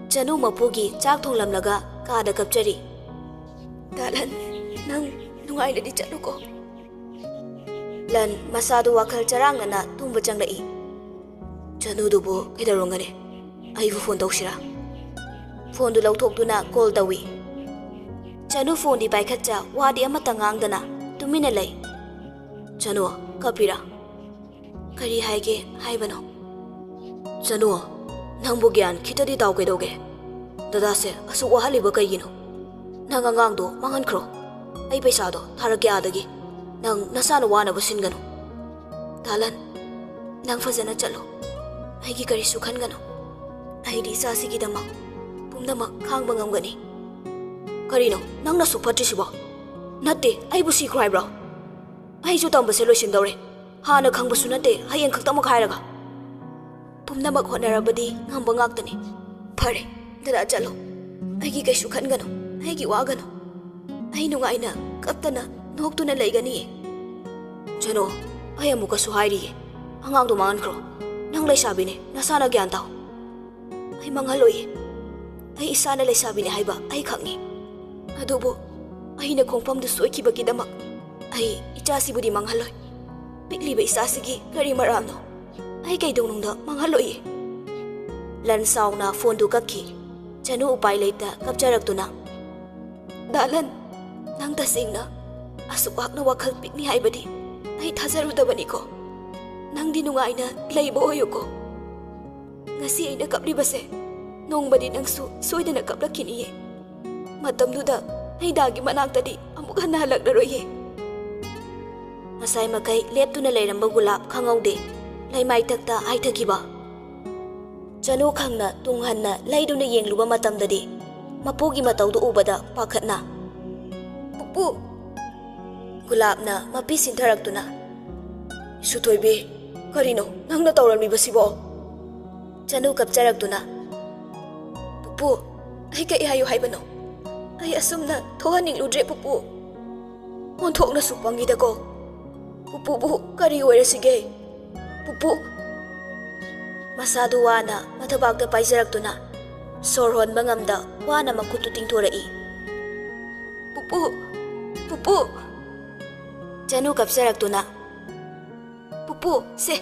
ꯆꯅꯨ ꯃꯄꯨꯒꯤ ꯆꯥꯛ ꯊꯣꯡꯂꯝꯂꯒ ꯀꯥꯗ ꯀꯞꯆꯔꯤ꯫ "ꯗꯥꯂꯟ, ꯅꯪ ꯅꯨꯡꯉꯥꯏꯅꯗꯤ ꯆꯠꯂꯨꯀꯣ꯫" ꯂꯟ ꯃꯁꯥꯗꯨ ꯋꯥꯈꯜ ꯆꯔꯥꯡꯅꯅ ꯇꯨꯝꯕ ꯆꯪꯂꯛꯏ꯫ "ꯆꯅꯨꯗꯨꯕꯨ ꯀꯩꯗꯧꯔꯝꯒꯅꯤ? ꯑꯩꯕꯨ ꯐꯣꯟ ꯇꯧꯁꯤꯔꯥ?" ꯐꯣꯟꯗꯨ ꯂꯧꯊꯣꯛꯇꯨꯅ ꯀꯣꯜ ꯇꯧꯏ꯫ ꯆꯅꯨ ꯐꯣꯟꯗꯤ ꯄꯥꯏꯈꯠꯆ, ꯋꯥꯗꯤ ꯑꯃꯠꯇ ꯉꯥꯡꯗꯅ ꯇꯨꯃꯤꯟꯅ ꯂꯩ꯫ "ꯆꯅꯨ, ꯀꯞꯄꯤꯔꯥ? ꯀꯔꯤ ꯍꯥꯏꯒꯦ ꯍꯥꯏꯕꯅꯣ?" "ꯆꯅꯨ, ꯅꯪꯕꯨ ꯒ꯭ꯌꯥꯟ ꯈꯤꯇꯗꯤ ꯇꯥꯎ ꯀꯩꯗꯧꯒꯦ? ꯗꯗꯥꯁꯦ ꯑꯁꯨꯛ ꯋꯥꯍꯜꯂꯤꯕ ꯀꯩꯒꯤꯅꯣ? ꯅꯪ ꯑꯉꯥꯡꯗꯣ ꯃꯥꯡꯍꯟꯈ꯭ꯔꯣ꯫ ꯑꯩ ꯄꯩꯁꯥꯗꯣ ꯊꯥꯔꯛꯀꯦ ꯑꯥꯗꯒꯤ꯫ ꯅꯪ ꯅꯁꯥꯅ ꯋꯥꯅꯕ ꯁꯤꯟꯒꯅꯨ꯫" "ꯗꯥꯂꯟ, ꯅꯪ ꯐꯖꯅ ꯆꯠꯂꯣ꯫ ꯑꯩꯒꯤ ꯀꯔꯤꯁꯨ ꯈꯟꯒꯅꯨ꯫ ꯑꯩꯗꯤ ꯏꯆꯥꯁꯤꯒꯤꯗꯃꯛ ꯄꯨꯝꯅꯃꯛ ꯈꯥꯡꯕ ꯉꯝꯒꯅꯤ꯫" "ꯀꯔꯤꯅꯣ ꯅꯪꯅ ꯑꯁꯨꯛ ꯐꯠꯇ꯭ꯔꯤꯁꯤꯕꯣ? ꯅꯠꯇꯦ, ꯑꯩꯕꯨ ꯁꯤꯈ꯭ꯔꯣ ꯍꯥꯏꯕ꯭ꯔꯣ? ꯑꯩꯁꯨ ꯇꯝꯕꯁꯦ ꯂꯣꯏꯁꯤꯟꯗꯧꯔꯦ꯫ ꯍꯥꯟꯅ ꯈꯪꯕꯁꯨ ꯅꯠꯇꯦ, ꯍꯌꯦꯡ ꯈꯛꯇꯃꯛ ꯍꯥꯏꯔꯒ꯫ ꯄꯨꯝꯅꯃꯛ ꯍꯣꯠꯅꯔꯕꯗꯤ ꯉꯝꯕ ꯉꯥꯛꯇꯅꯤ꯫ ꯐꯔꯦ, ꯗꯗꯥ ꯆꯠꯂꯣ꯫ ꯑꯩꯒꯤ ꯀꯩꯁꯨ ꯈꯟꯒꯅꯨ, ꯑꯩꯒꯤ ꯋꯥꯒꯅꯨ꯫ ꯑꯩ ꯅꯨꯡꯉꯥꯏꯅ ꯀꯞꯇꯅ ꯅꯣꯛꯇꯨꯅ ꯂꯩꯒꯅꯤꯌꯦ꯫" "ꯆꯅꯨ, ꯑꯩ ꯑꯃꯨꯛꯀꯁꯨ ꯍꯥꯏꯔꯤꯌꯦ, ꯑꯉꯥꯡꯗꯣ ꯃꯥꯡꯍꯟꯈ꯭ꯔꯣ꯫ ꯅꯪ ꯂꯩꯁꯥꯕꯤꯅꯦ, ꯅꯁꯥꯅ ꯒ꯭ꯌꯥꯟ ꯇꯥꯎ꯫" "ꯑꯩ ꯃꯥꯡꯍꯜꯂꯣꯏꯌꯦ꯫ ꯑꯩ ꯏꯁꯥꯅ ꯂꯩꯁꯥꯕꯤꯅꯦ ꯍꯥꯏꯕ ꯑꯩ ꯈꯪꯉꯤ꯫ ꯑꯗꯨꯕꯨ ꯑꯩꯅ ꯈꯣꯡꯐꯝꯗꯨ ꯁꯣꯏꯈꯤꯕꯒꯤꯗꯃꯛ ꯑꯩ ꯏꯆꯥꯁꯤꯕꯨꯗꯤ ꯃꯥꯡꯍꯜꯂꯣꯏ꯫ ꯄꯤꯛꯂꯤꯕ ꯏꯆꯥꯁꯤꯒꯤ ꯀꯔꯤ ꯃꯔꯥꯜꯅꯣ? ꯑꯩ ꯀꯩꯗꯧꯅꯨꯡꯗ ꯃꯥꯡꯍꯜꯂꯣꯏꯌꯦ꯫" ꯂꯟ ꯁꯥꯎꯅ ꯐꯣꯟꯗꯨ ꯀꯛꯈꯤ꯫ ꯆꯅꯨ ꯎꯄꯥꯏ ꯂꯩꯇ ꯀꯞꯆꯔꯛꯇꯨꯅ, "ꯗꯥꯂꯟ, ꯅꯪ ꯇꯁꯦꯡꯅ ꯑꯁꯨꯛ ꯋꯥꯅ ꯋꯥꯈꯜ ꯄꯤꯛꯅꯤ ꯍꯥꯏꯕꯗꯤ ꯑꯩ ꯊꯥꯖꯔꯨꯗꯕꯅꯤꯀꯣ꯫ ꯅꯪꯗꯤ ꯅꯨꯡꯉꯥꯏꯅ ꯂꯩꯕ ꯑꯣꯏꯌꯨꯀꯣ꯫ ꯉꯁꯤ ꯑꯩꯅ ꯀꯞꯂꯤꯕꯁꯦ ꯅꯣꯡꯃꯗꯤ ꯅꯪꯁꯨ ꯁꯣꯏꯗꯅ ꯀꯞꯂꯛꯈꯤꯅꯤꯌꯦ꯫ ꯃꯇꯝꯗꯨꯗ ꯑꯩ ꯗꯥꯒꯤ ꯃꯅꯥꯛꯇꯗꯤ ꯑꯃꯨꯛ ꯍꯟꯅ ꯍꯜꯂꯛꯂꯔꯣꯏꯌꯦ꯫" ꯉꯁꯥꯏ ꯃꯈꯩ ꯂꯦꯞꯇꯨꯅ ꯂꯩꯔꯝꯕ ꯒꯨꯂꯥꯞ ꯈꯪꯍꯧꯗꯦ ꯂꯩꯃꯥꯏꯊꯛꯇ ꯍꯥꯏꯊꯈꯤꯕ꯫ ꯆꯅꯨ ꯈꯪꯅ ꯇꯨꯡ ꯍꯟꯅ ꯂꯩꯗꯨꯅ ꯌꯦꯡꯂꯨꯕ ꯃꯇꯝꯗꯗꯤ ꯃꯄꯨꯒꯤ ꯃꯇꯧꯗꯨ ꯎꯕꯗ ꯄꯥꯈꯠꯅ, "ꯄꯨꯄꯨ!" ꯒꯨꯂꯥꯞꯅ ꯃꯄꯤ ꯁꯤꯟꯊꯔꯛꯇꯨꯅ, "ꯁꯨꯊꯣꯏꯕꯤ, ꯀꯔꯤꯅꯣ ꯅꯪꯅ ꯇꯧꯔꯝꯂꯤꯕꯁꯤꯕꯣ?" ꯆꯅꯨ ꯀꯞꯆꯔꯛꯇꯨꯅ, "ꯄꯨꯄꯨ, ꯑꯩ ꯀꯩ ꯍꯥꯏꯌꯨ ꯍꯥꯏꯕꯅꯣ? ꯑꯩ ꯑꯁꯨꯝꯅ ꯊꯣꯛꯍꯟꯅꯤꯡꯂꯨꯗ꯭ꯔꯦ, ꯄꯨꯄꯨ꯫ ꯑꯣꯟꯊꯣꯛꯅꯁꯨ ꯄꯪꯉꯤꯗꯀꯣ꯫ ꯄꯨꯄꯨꯕꯨ ꯀꯔꯤ ꯑꯣꯏꯔꯁꯤꯒꯦ? ꯄꯨꯄꯨ!" ꯃꯁꯥꯗꯨ ꯋꯥꯅ ꯃꯊꯕꯥꯛꯇ ꯄꯥꯏꯖꯔꯛꯇꯨꯅ ꯁꯣꯔ ꯍꯣꯟꯕ ꯉꯝꯗ ꯋꯥꯅ ꯃꯈꯨꯠꯇꯨ ꯇꯤꯡꯊꯣꯔꯛꯏ꯫ "ꯄꯨꯄꯨ! ꯄꯨꯄꯨ!" ꯆꯅꯨ ꯀꯞꯆꯔꯛꯇꯨꯅ, "ꯄꯨꯄꯨ, ꯁꯦ,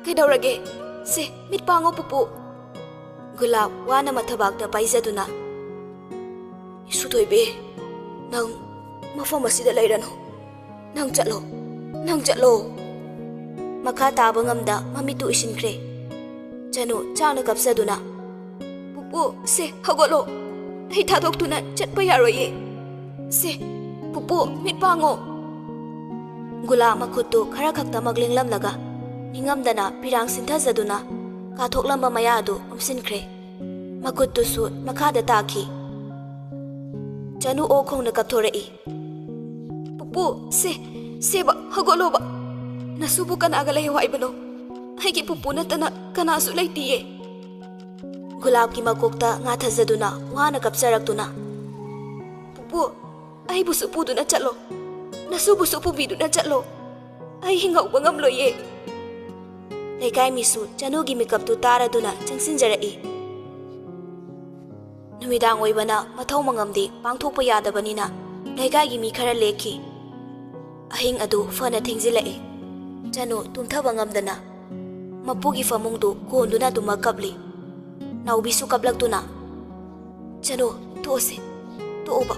ꯀꯩꯗꯧꯔꯒꯦ? ꯁꯦ, ꯃꯤꯠ ꯄꯥꯡꯉꯣ, ꯄꯨꯄꯨ!" ꯒꯨꯂꯥꯞ ꯋꯥꯅ ꯃꯊꯕꯥꯛꯇ ꯄꯥꯏꯖꯗꯨꯅ, "ꯁꯨꯊꯣꯏꯕꯤ, ꯅꯪ ꯃꯐꯝ ꯑꯁꯤꯗ ꯂꯩꯔꯅꯨ꯫ ꯅꯪ ꯆꯠꯂꯣ, ꯅꯪ ꯆꯠꯂꯣ!" ꯃꯈꯥ ꯇꯥꯕ ꯉꯝꯗ ꯃꯃꯤꯠꯇꯨ ꯎꯏꯁꯤꯟꯈ꯭ꯔꯦ꯫ ꯆꯅꯨ ꯆꯥꯛꯅ ꯀꯞꯆꯗꯨꯅ, "ꯄꯨꯄꯨ, ꯁꯦ, ꯍꯧꯒꯠꯂꯣ꯫ ꯑꯩ ꯊꯥꯗꯣꯛꯇꯨꯅ ꯆꯠꯄ ꯌꯥꯔꯣꯏꯌꯦ꯫ ꯁꯦ, ꯄꯨꯄꯨ, ꯃꯤꯠ ꯄꯥꯡꯉꯣ!" ꯒꯨꯂꯥꯞ ꯃꯈꯨꯠꯇꯨ ꯈꯔ ꯈꯛꯇꯃꯛ ꯂꯦꯡꯂꯝꯂꯒ ꯅꯤꯡꯉꯝꯗꯅ ꯄꯤꯔꯥꯡ ꯁꯤꯟꯊꯖꯗꯨꯅ ꯀꯥꯊꯣꯛꯂꯝꯕ ꯃꯌꯥ ꯑꯗꯨ ꯎꯝꯁꯤꯟꯈ꯭ꯔꯦ꯫ ꯃꯈꯨꯠꯇꯨꯁꯨ ꯃꯈꯥꯗ ꯇꯥꯈꯤ꯫ ꯆꯅꯨ ꯑꯣꯛ ꯈꯣꯡꯅ ꯀꯞꯊꯣꯔꯛꯏ꯫ "ꯄꯨꯄꯨ, ꯁꯦ, ꯁꯦꯕ, ꯍꯧꯒꯠꯂꯣꯕ꯫ ꯅꯁꯨꯕꯨ ꯀꯅꯥꯒ ꯂꯩꯌꯣ ꯍꯥꯏꯕꯅꯣ? ꯑꯩꯒꯤ ꯄꯨꯄꯨ ꯅꯠꯇꯅ ꯀꯅꯥꯁꯨ ꯂꯩꯇꯤꯌꯦ꯫" ꯒꯨꯂꯥꯞꯀꯤ ꯃꯀꯣꯛꯇ ꯉꯥ ꯊꯥꯖꯗꯨꯅ ꯋꯥꯅ ꯀꯞꯆꯔꯛꯇꯨꯅ, "ꯄꯨꯄꯨ, ꯑꯩꯕꯨꯁꯨ ꯄꯨꯗꯨꯅ ꯆꯠꯂꯣ꯫ ꯅꯁꯨꯕꯨꯁꯨ ꯄꯨꯕꯤꯗꯨꯅ ꯆꯠꯂꯣ꯫ ꯑꯩ ꯍꯤꯡꯍꯧꯕ ꯉꯝꯂꯣꯏꯌꯦ꯫" ꯂꯩꯀꯥꯏ ꯃꯤꯁꯨ ꯆꯅꯨꯒꯤ ꯃꯤꯀꯞꯇꯨ ꯇꯥꯔꯗꯨꯅ ꯆꯪꯁꯤꯟꯖꯔꯛꯏ꯫ ꯅꯨꯃꯤꯗꯥꯡ ꯑꯣꯏꯕꯅ ꯃꯊꯧ ꯃꯉꯝꯗꯤ ꯄꯥꯡꯊꯣꯛꯄ ꯌꯥꯗꯕꯅꯤꯅ ꯂꯩꯀꯥꯏꯒꯤ ꯃꯤ ꯈꯔ ꯂꯦꯛꯈꯤ꯫ ꯑꯍꯤꯡ ꯑꯗꯨ ꯐꯅ ꯊꯦꯡꯖꯤꯜꯂꯛꯏ꯫ ꯆꯅꯨ ꯇꯨꯝꯊꯕ ꯉꯝꯗꯅ ꯃꯄꯨꯒꯤ ꯐꯃꯨꯡꯗꯨ ꯀꯣꯟꯗꯨꯅ ꯑꯗꯨꯃꯛ ꯀꯞꯂꯤ꯫ ꯅꯥꯎꯕꯤꯁꯨ ꯀꯞꯂꯛꯇꯨꯅ, "ꯆꯅꯨ, ꯇꯣꯛꯑꯁꯦ, ꯇꯣꯛꯑꯣꯕ꯫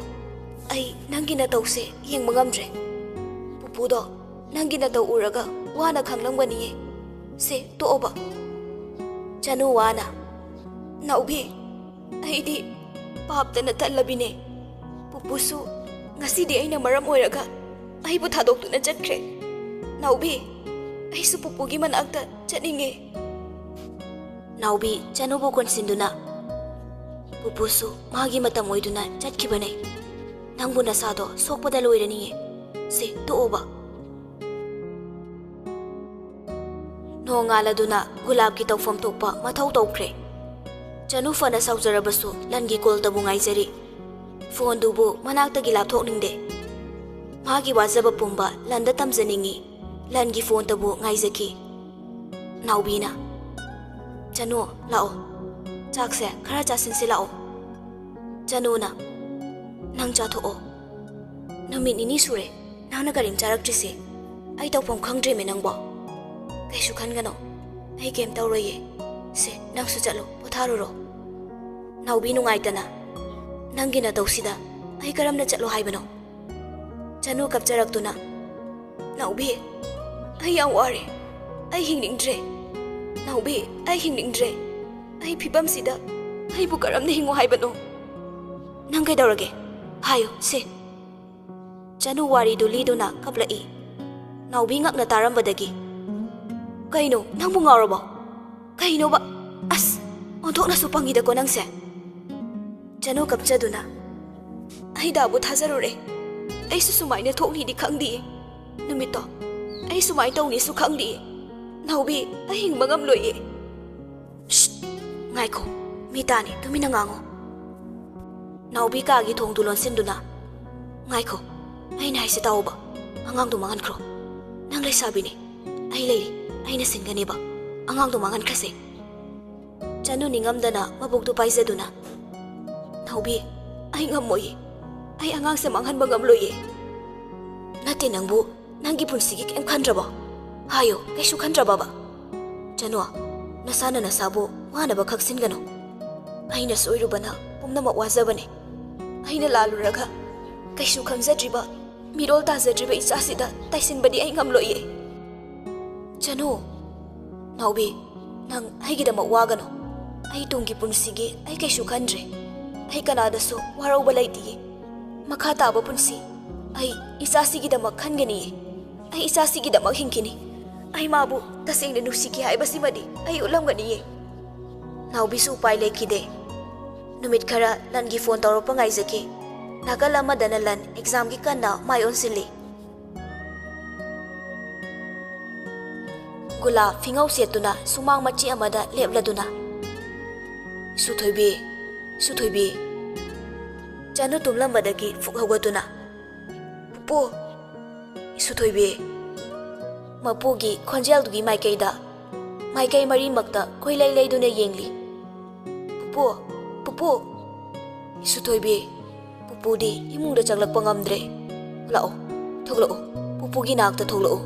ꯑꯩ ꯅꯪꯒꯤ ꯅꯇꯧꯁꯦ ꯌꯦꯡꯕ ꯉꯝꯗ꯭ꯔꯦ꯫ ꯄꯨꯄꯨꯗꯣ ꯅꯪꯒꯤ ꯅꯇꯧ ꯎꯔꯒ ꯋꯥꯅ ꯈꯥꯡꯂꯝꯒꯅꯤꯌꯦ꯫ ꯁꯦ, ꯇꯣꯛꯑꯣꯕ꯫" ꯆꯅꯨ ꯋꯥꯅ, "ꯅꯥꯎꯕꯤ, ꯑꯩꯗꯤ ꯄꯥꯞꯇꯅ ꯇꯠꯂꯕꯤꯅꯦ꯫ ꯄꯨꯄꯨꯁꯨ ꯉꯁꯤꯗꯤ ꯑꯩꯅ ꯃꯔꯝ ꯑꯣꯏꯔꯒ ꯑꯩꯕꯨ ꯊꯥꯗꯣꯛꯇꯨꯅ ꯆꯠꯈ꯭ꯔꯦ꯫ ꯅꯥꯎꯕꯤ, ꯑꯩꯁꯨ ꯄꯨꯄꯨꯒꯤ ꯃꯅꯥꯛꯇ ꯆꯠꯅꯤꯡꯉꯦ꯫" ꯅꯥꯎꯕꯤ ꯆꯅꯨꯕꯨ ꯀꯣꯟꯁꯤꯟꯗꯨꯅ, "ꯄꯨꯄꯨꯁꯨ ꯃꯥꯒꯤ ꯃꯇꯝ ꯑꯣꯏꯗꯨꯅ ꯆꯠꯈꯤꯕꯅꯦ꯫ ꯅꯪꯕꯨ ꯅꯁꯥꯗꯣ ꯁꯣꯛꯄꯗ ꯂꯣꯏꯔꯅꯤꯌꯦ꯫ ꯁꯦ, ꯇꯣꯛꯑꯣꯕ꯫" ꯅꯣꯡꯉꯥꯜꯂꯗꯨꯅ ꯒꯨꯂꯥꯞꯀꯤ ꯇꯧꯐꯝ ꯊꯣꯛꯄ ꯃꯊꯧ ꯇꯧꯈ꯭ꯔꯦ꯫ ꯆꯅꯨ ꯐꯅ ꯁꯥꯎꯖꯔꯕꯁꯨ ꯂꯟꯒꯤ ꯀꯣꯜꯇꯕꯨ ꯉꯥꯏꯖꯔꯤ꯫ ꯐꯣꯟꯗꯨꯕꯨ ꯃꯅꯥꯛꯇꯒꯤ ꯂꯥꯞꯊꯣꯛꯅꯤꯡꯗꯦ꯫ ꯃꯥꯒꯤ ꯋꯥꯖꯕ ꯄꯨꯝꯕ ꯂꯟꯗ ꯇꯝꯖꯅꯤꯡꯏ꯫ ꯂꯟꯒꯤ ꯐꯣꯟꯇꯕꯨ ꯉꯥꯏꯖꯈꯤ꯫ ꯅꯥꯎꯕꯤꯅ, "ꯆꯅꯨ, ꯂꯥꯛꯑꯣ꯫ ꯆꯥꯛꯁꯦ ꯈꯔ ꯆꯥꯁꯤꯟꯁꯤ ꯂꯥꯛꯑꯣ꯫" ꯆꯅꯨꯅ, "ꯅꯪ ꯆꯥꯊꯣꯛꯑꯣ꯫ ꯅꯨꯃꯤꯠ ꯅꯤꯅꯤ ꯁꯨꯔꯦ ꯅꯪꯅ ꯀꯔꯤꯝ ꯆꯥꯔꯛꯇ꯭ꯔꯤꯁꯦ꯫ ꯑꯩ ꯇꯧꯐꯝ ꯈꯪꯗ꯭ꯔꯦꯃꯦ ꯅꯪꯕꯣ꯫" "ꯀꯩꯁꯨ ꯈꯟꯒꯅꯣ, ꯑꯩ ꯀꯩꯝ ꯇꯧꯔꯣꯏꯌꯦ꯫ ꯁꯦ, ꯅꯪꯁꯨ ꯆꯠꯂꯣ, ꯄꯣꯊꯥꯔꯨꯔꯣ꯫" ꯅꯥꯎꯕꯤ ꯅꯨꯡꯉꯥꯏꯇꯅ, "ꯅꯪꯒꯤ ꯅꯇꯧꯁꯤꯗ ꯑꯩ ꯀꯔꯝꯅ ꯆꯠꯂꯣ ꯍꯥꯏꯕꯅꯣ?" ꯆꯅꯨ ꯀꯞꯆꯔꯛꯇꯨꯅ, "ꯅꯥꯎꯕꯤ, ꯑꯩ ꯌꯥꯝ ꯋꯥꯔꯦ꯫ ꯑꯩ ꯍꯤꯡꯅꯤꯡꯗ꯭ꯔꯦ꯫ ꯅꯥꯎꯕꯤ, ꯑꯩ ꯍꯤꯡꯅꯤꯡꯗ꯭ꯔꯦ꯫ ꯑꯩ ꯐꯤꯕꯝꯁꯤꯗ ꯑꯩꯕꯨ ꯀꯔꯝꯅ ꯍꯤꯡꯉꯨ ꯍꯥꯏꯕꯅꯣ?" "ꯅꯪ ꯀꯩꯗꯧꯔꯒꯦ? ꯍꯥꯏꯌꯨ ꯁꯦ꯫" ꯆꯅꯨ ꯋꯥꯔꯤꯗꯨ ꯂꯤꯗꯨꯅ ꯀꯞꯂꯛꯏ꯫ ꯅꯥꯎꯕꯤ ꯉꯛꯅ ꯇꯥꯔꯝꯕꯗꯒꯤ, "ꯀꯩꯅꯣ, ꯅꯪꯕꯨ ꯉꯥꯎꯔꯕꯣ? ꯀꯩꯅꯣꯕ? ꯑꯁ, ꯑꯣꯟꯊꯣꯛꯅꯁꯨ ꯄꯪꯉꯤꯗꯀꯣ ꯅꯪꯁꯦ꯫" ꯆꯅꯨ ꯀꯞꯆꯗꯨꯅ, "ꯑꯩ ꯗꯥꯕꯨ ꯊꯥꯖꯔꯨꯔꯦ꯫ ꯑꯩꯁꯨ ꯁꯨꯃꯥꯏꯅ ꯊꯣꯛꯅꯤꯗꯤ ꯈꯪꯗꯤꯌꯦ꯫ ꯅꯨꯃꯤꯠꯇꯣ ꯑꯩ ꯁꯨꯃꯥꯏꯅ ꯇꯧꯅꯤꯁꯨ ꯈꯪꯗꯤꯌꯦ꯫ ꯅꯥꯎꯕꯤ, ꯑꯩ ꯍꯤꯡꯕ ꯉꯝꯂꯣꯏꯌꯦ꯫" "ꯁ꯭ꯠ! ꯉꯥꯏꯈꯣ, ꯃꯤ ꯇꯥꯅꯤ, ꯇꯨꯃꯤꯟꯅ ꯉꯥꯡꯉꯣ꯫" ꯅꯥꯎꯕꯤ ꯀꯥꯒꯤ ꯊꯣꯡꯗꯨ ꯂꯣꯟꯁꯤꯟꯗꯨꯅ, "ꯉꯥꯏꯈꯣ, ꯑꯩꯅ ꯍꯥꯏꯁꯦ ꯇꯥꯎꯑꯣꯕ꯫ ꯑꯉꯥꯡꯗꯣ ꯃꯥꯡꯍꯟꯈ꯭ꯔꯣ꯫ ꯅꯪ ꯂꯩꯁꯥꯕꯤꯅꯤ, ꯑꯩ ꯂꯩꯔꯤ, ꯑꯩꯅ ꯁꯤꯟꯒꯅꯦꯕ꯫ ꯑꯉꯥꯡꯗꯣ ꯃꯥꯡꯍꯟꯈ꯭ꯔꯁꯦ꯫" ꯆꯅꯨ ꯅꯤꯡꯉꯝꯗꯅ ꯃꯕꯨꯛꯇꯨ ꯄꯥꯏꯖꯗꯨꯅ, "ꯅꯥꯎꯕꯤ, ꯑꯩ ꯉꯝꯃꯣꯏꯌꯦ꯫ ꯑꯩ ꯑꯉꯥꯡꯁꯦ ꯃꯥꯡꯍꯟꯕ ꯉꯝꯂꯣꯏꯌꯦ꯫" "ꯅꯠꯇꯦ, ꯅꯪꯕꯨ ꯅꯪꯒꯤ ꯄꯨꯟꯁꯤꯒꯤ ꯀꯩꯝ ꯈꯟꯗ꯭ꯔꯕꯣ? ꯍꯥꯏꯌꯣ, ꯀꯩꯁꯨ ꯈꯟꯗ꯭ꯔꯕꯕ?" "ꯆꯅꯨ, ꯅꯁꯥꯅ ꯅꯁꯥꯕꯨ ꯋꯥꯅꯕ ꯈꯛꯆꯤꯟꯒꯅꯨ꯫ ꯑꯩꯅ ꯁꯣꯏꯔꯨꯕꯅ ꯄꯨꯝꯅꯃꯛ ꯋꯥꯖꯕꯅꯦ꯫ ꯑꯩꯅ ꯂꯥꯜꯂꯨꯔꯒ ꯀꯩꯁꯨ ꯈꯪꯖꯗ꯭ꯔꯤꯕ, ꯃꯤꯔꯣꯜ ꯇꯥꯖꯗ꯭ꯔꯤꯕ ꯏꯆꯥꯁꯤꯗ ꯇꯥꯏꯁꯤꯟꯕꯗꯤ ꯑꯩ ꯉꯝꯂꯣꯏꯌꯦ꯫" "ꯆꯅꯨ, ꯅꯥꯎꯕꯤ, ꯅꯪ ꯑꯩꯒꯤꯗꯃꯛ ꯋꯥꯒꯅꯨ꯫ ꯑꯩ ꯇꯨꯡꯒꯤ ꯄꯨꯟꯁꯤꯒꯤ ꯑꯩ ꯀꯩꯁꯨ ꯈꯟꯗ꯭ꯔꯦ꯫ ꯑꯩ ꯀꯅꯥꯗꯁꯨ ꯋꯥꯔꯧꯕ ꯂꯩꯇꯤꯌꯦ꯫ ꯃꯈꯥ ꯇꯥꯕ ꯄꯨꯟꯁꯤ ꯑꯩ ꯏꯆꯥꯁꯤꯒꯤꯗꯃꯛ ꯈꯟꯒꯅꯤꯌꯦ꯫ ꯑꯩ ꯏꯆꯥꯁꯤꯒꯤꯗꯃꯛ ꯍꯤꯡꯈꯤꯅꯤ꯫ ꯑꯩ ꯃꯥꯕꯨ ꯇꯁꯦꯡꯅ ꯅꯨꯡꯁꯤꯈꯤ ꯍꯥꯏꯕꯁꯤꯃꯗꯤ ꯑꯩ ꯎꯠꯂꯝꯒꯅꯤꯌꯦ꯫" ꯅꯥꯎꯕꯤꯁꯨ ꯎꯄꯥꯏ ꯂꯩꯈꯤꯗꯦ꯫ ꯅꯨꯃꯤꯠ ꯈꯔ ꯂꯟꯒꯤ ꯐꯣꯟ ꯇꯧꯔꯛꯄ ꯉꯥꯏꯖꯈꯤ꯫ ꯅꯥꯀꯜ ꯑꯃꯗꯅ ꯂꯟ ꯑꯦꯛꯖꯥꯝꯒꯤ ꯀꯟꯅ ꯃꯥꯏ ꯑꯣꯟꯁꯤꯜꯂꯤ꯫ ꯒꯨꯂꯥ ꯐꯤꯉꯧ ꯁꯦꯠꯇꯨꯅ ꯁꯨꯃꯥꯡ ꯃꯆꯤ ꯑꯃꯗ ꯂꯦꯞꯂꯗꯨꯅ, "ꯏꯁꯨꯊꯣꯏꯕꯤ, ꯏꯁꯨꯊꯣꯏꯕꯤ!" ꯆꯅꯨ ꯇꯨꯝꯂꯝꯕꯗꯒꯤ ꯐꯨꯛ ꯍꯧꯒꯠꯇꯨꯅ, "ꯄꯨꯄꯨ!" ꯏꯁꯨꯊꯣꯏꯕꯤ ꯃꯄꯨꯒꯤ ꯈꯣꯟꯖꯦꯜꯗꯨꯒꯤ ꯃꯥꯏꯀꯩꯗ ꯃꯥꯏꯀꯩ ꯃꯔꯤꯃꯛꯇ ꯀꯣꯏꯂꯩ ꯂꯩꯗꯨꯅ ꯌꯦꯡꯂꯤ꯫ "ꯄꯨꯄꯨ! ꯄꯨꯄꯨ!" ꯏꯁꯨꯊꯣꯏꯕꯤ, ꯄꯨꯄꯨꯗꯤ ꯏꯃꯨꯡꯗ ꯆꯪꯂꯛꯄ ꯉꯝꯗ꯭ꯔꯦ꯫ "ꯂꯥꯛꯑꯣ, ꯊꯣꯛꯂꯛꯑꯣ, ꯄꯨꯄꯨꯒꯤ ꯅꯥꯛꯇ ꯊꯣꯛꯂꯛꯑꯣ꯫"